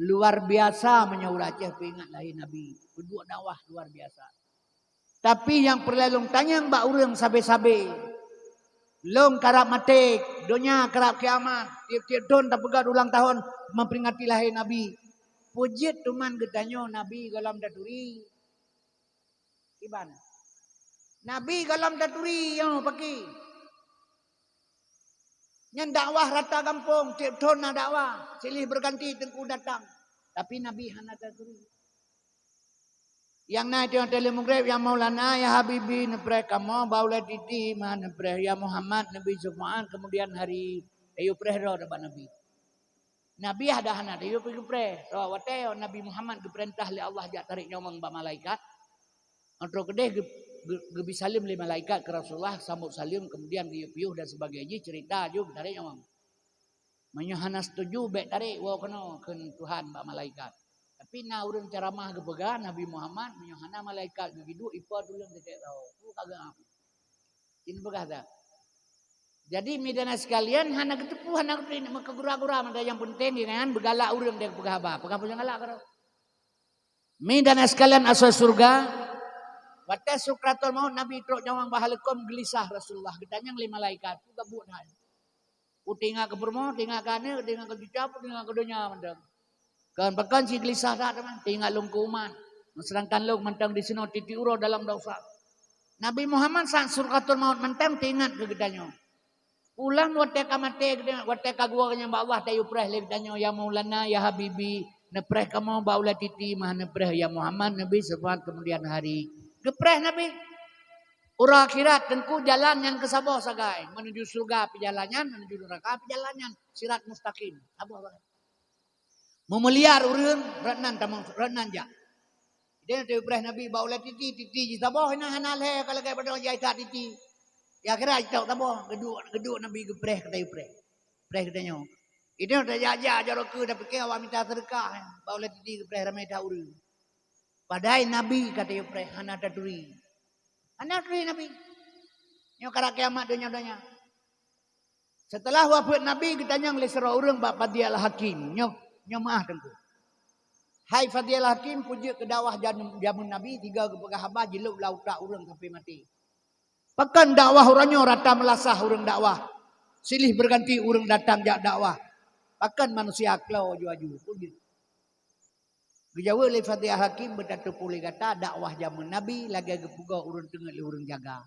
Luar biasa meunyoe ureuëng Aceh peuingat lahé Nabi. Peuduek dakwah luar biasa. Tapi nyang peureulée lôn tanyong bak ureuëng sabe-sabe, lôn karab maté, donya karab kiamat, tieb-tieb thon tapeugét ulang tahun memperingati lahé Nabi. Peue jeuet teuma geutanyoe Nabi gohlom taturi? Iban. Nabi gohlom taturi, nyoe paki. Nyan dakwah rata gampông, tieb thon na dakwah, silih berganti teungku datang. Tapi Nabi hana taturi. Nyang na teuh lé Maghrib, "Ya Maulana, ya Habibi, neupreh kamoe, bak ulée titi meuhana neupreh, ya Muhammad, neubi syafaat, kemudian hari." Tayue preh droe bak Nabi. Nabi ada hana tayue geupreh. Sabab watée Nabi Muhammad geupeurintah lé Allah jak tarék nyawöng bak malaikat, trok keudeh geu-, geu-, geubi saleuem lé malaikat keu Rasulullah, sambot saleuem, kemudian geuyue piôh dan sebagainya, jih cerita ju geutarék nyawöng. Meunyoe hana setuju, bék tarék woe keunoe, kheun Tuhan bak malaikat. Tapi na ureuëng ceramah geupeugah, Nabi Muhammad, meunyoe hana malaikat geugiduek, ipa tuleueng teuka roh. Tu ka geuam. Jih peugah dah. Jadi, meudana sekalian, hana geuteupeue, hana geuteupeue, meukeugura-gura mantong, nyang penting, ya kan, beugalak ureuëng dia peugah haba. Peugah peue nyang galak keudroe. Meudana sekalian asoe syeuruga, watée sukratul maut Nabi trok nyawöng bak haleukôm geulisah Rasulullah, geutanyong lé malaikat, "Peue gabuet hai? Peue teuingat keu peurumoh, teuingat keu aneuëk, teuingat keu cucoe, peue teuingat keu donya mantong?" Kon pakon si geulisah that teuma, teuingat lôn keu umat. Seudangkan lôn mantong disinoe titi uroe dalam dosa. Nabi Muhammad saat sukratul maut mantong teuingat keu geutanyoe. Ulôn watée ka maté, watée ka geuwoe nyan bak Allah, tayue preh lé geutanyoe, "Ya Maulana, ya Habibi, neupreh kamoe bak ulée titi meuhana neupreh, ya Muhammad, neubi syafaat kemudian hari." Geupreh Nabi. Uroe akhirat teungku jalan nyang keusaboh sagai, menuju syeuruga pih jalan nyan, menuju neuraka pih jalan nyan, sirat mustaqim. Saboh sagai. Meumuliar ureuëng, rot nan tamong, rot nan jak. Dia teupreh Nabi bak ulée titi, titi jih saboh, hana, hana lhée ka lagée padang jai that titi. Ya kira jitok saboh, geuduek, geuduek Nabi geupreh keu tayue preh. Preh geutanyoe. Itu tajak-jak jaroe keu tapike awak mita seudeukah, bak ulée titi geupreh ramé that ureuëng. Padahai Nabi ka tayue preh hana taturi. Hana taturi Nabi. Nyoe karab kiamat donya-donya. Seuteulah wafeuet Nabi, geutanyong lé sidroe ureuëng bak Fadil Hakim. Nyoe, nyoe meuáh teungku. "Hai Fadil Hakim, peue jeuet keu dakwah jan-, jameun Nabi, tiga geupeugah haba jilôb lam utak ureuëng sampai maté. Pakon dakwah uroe nyoe rata meulasah ureuëng dakwah, silih berganti ureuëng datang jak dakwah? Pakon manusia klo aju-aju? Peue jeuet?" Geujaweueb lé Fadil Hakim, "Beutateupeue lé gata, dakwah jameun Nabi lagée geupeugah ureuëng teungeut lé ureuëng jaga.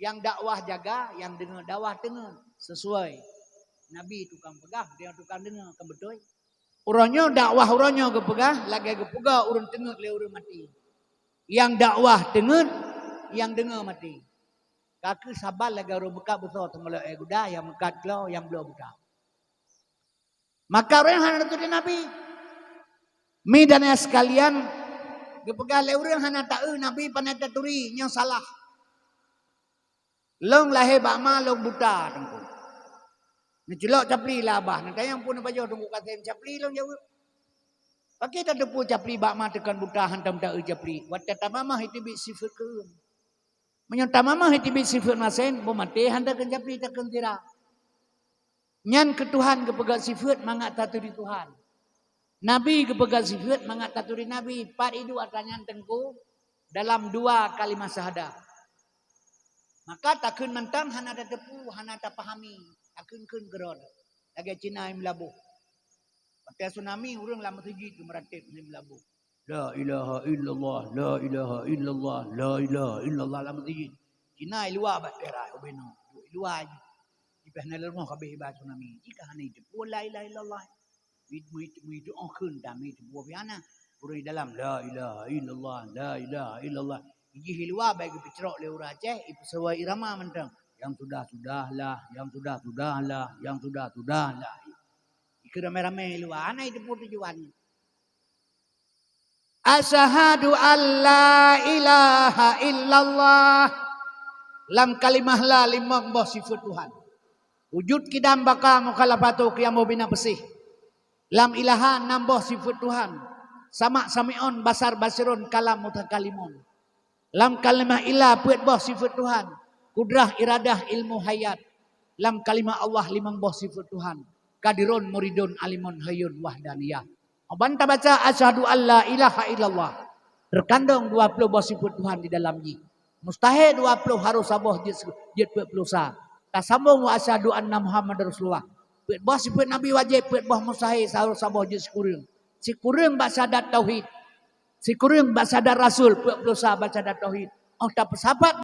Nyang dakwah jaga, nyang deungoe dakwah teungeut, sesuai. Nabi tukang peugah, dia tukang deungoe, kan beutôi? Uroe nyoe dakwah uroe nyoe geupeugah lagée geupeugah ureuëng teungeut lé ureuëng maté. Nyang dakwah teungeut, nyang deungoe maté. Ka kheueh saban lagée ureuëng meukat beusoe teumulok éh guda, nyang meukat klo, nyang bloe buta." Maka ureuëng hana taturi Nabi. Meudana sekalian, geupeugah lé ureuëng hana taeu Nabi pane taturi, nyoe salah. Lôn lahé bak ma lôn buta teungku. Neuculok capli lam babah, neutanyong peue neupajoh teungku kasém capli lôn jaweueb. Pakon tateupeue capli bak ma teukon buta hantom taeu capli. Watée tamamah iteubiet sifeuet keu ureuëng. Meunyoe tamamah iteubiet sifeuet masen, beumaté han takheun capli takheun sira. Nyan keu Tuhan geupeugah sifeuet mangat taturi Tuhan. Nabi geupeugah sifeuet mangat taturi Nabi. Pat iduek atra nyan teungku dalam dua kalimah syahadah. Maka takheun mantong hana tateupeue, hana tapahami, takheun-kheun keudroe. Lagée Cina nyang meulaboh. Watée tsunami, ureuëng lam meuseujid geumeuratéb nyang meulaboh. La ilaha illallah, la ilaha illallah, la ilaha illallah lam meuseujid. Cina i luwa bak daerah ubé nyoe, i luwa jih. Jipah na leungoh habéh iba tsunami. Jika hana itu, la ilaha illallah. Meuitu-, meuitu-, meuitu-, oh, kheun dah meuitu-, buah piana. Ureuëng di dalam, "La ilaha illallah, la ilaha illallah." Jih i luwa bak geupeucrok lé ureuëng Aceh, ipeusewa irama mantong. "Yang sudah-sudahlah, yang sudah-sudahlah, yang sudah-sudahlah." Ikeu ramé-ramé i luwa, hana iteupeue tujuan. Asyhadu an la ilaha illallah. Lam kalimah la limong boh sifeuet Tuhan. Wujud, qidam, baqa, mukhalafatu, qiyam, bina, bersih. Lam ilaha enam boh sifeuet Tuhan. Sama, sami'un, basar, basirun, kalam, mutakalimun. Lam kalimah illa peuet boh sifeuet Tuhan. Kudrah, iradah, ilmu, hayat. Lam kalimah Allah limong boh sifeuet Tuhan. Qadirun, muridun, alimun, hayyun, wahdaniyah. Ban tabaca asyhadu an la ilaha illallah. Terkandong dua ploh boh sifeut Tuhan di dalam jih. Mustahé dua ploh, harôh saboh jeuet, jeuet peuet ploh sa. Tasambong wa asyhadu anna Muhammadar Rasulullah. Peuet boh sifeut Nabi wajéb, peuet boh mustahé, harôh saboh jeuet sikureueng. Sikureueng bak syahadat tauhid. Sikureueng bak syahadat rasul, peuet ploh sa bak syahadat tauhid. Oh tapeusapat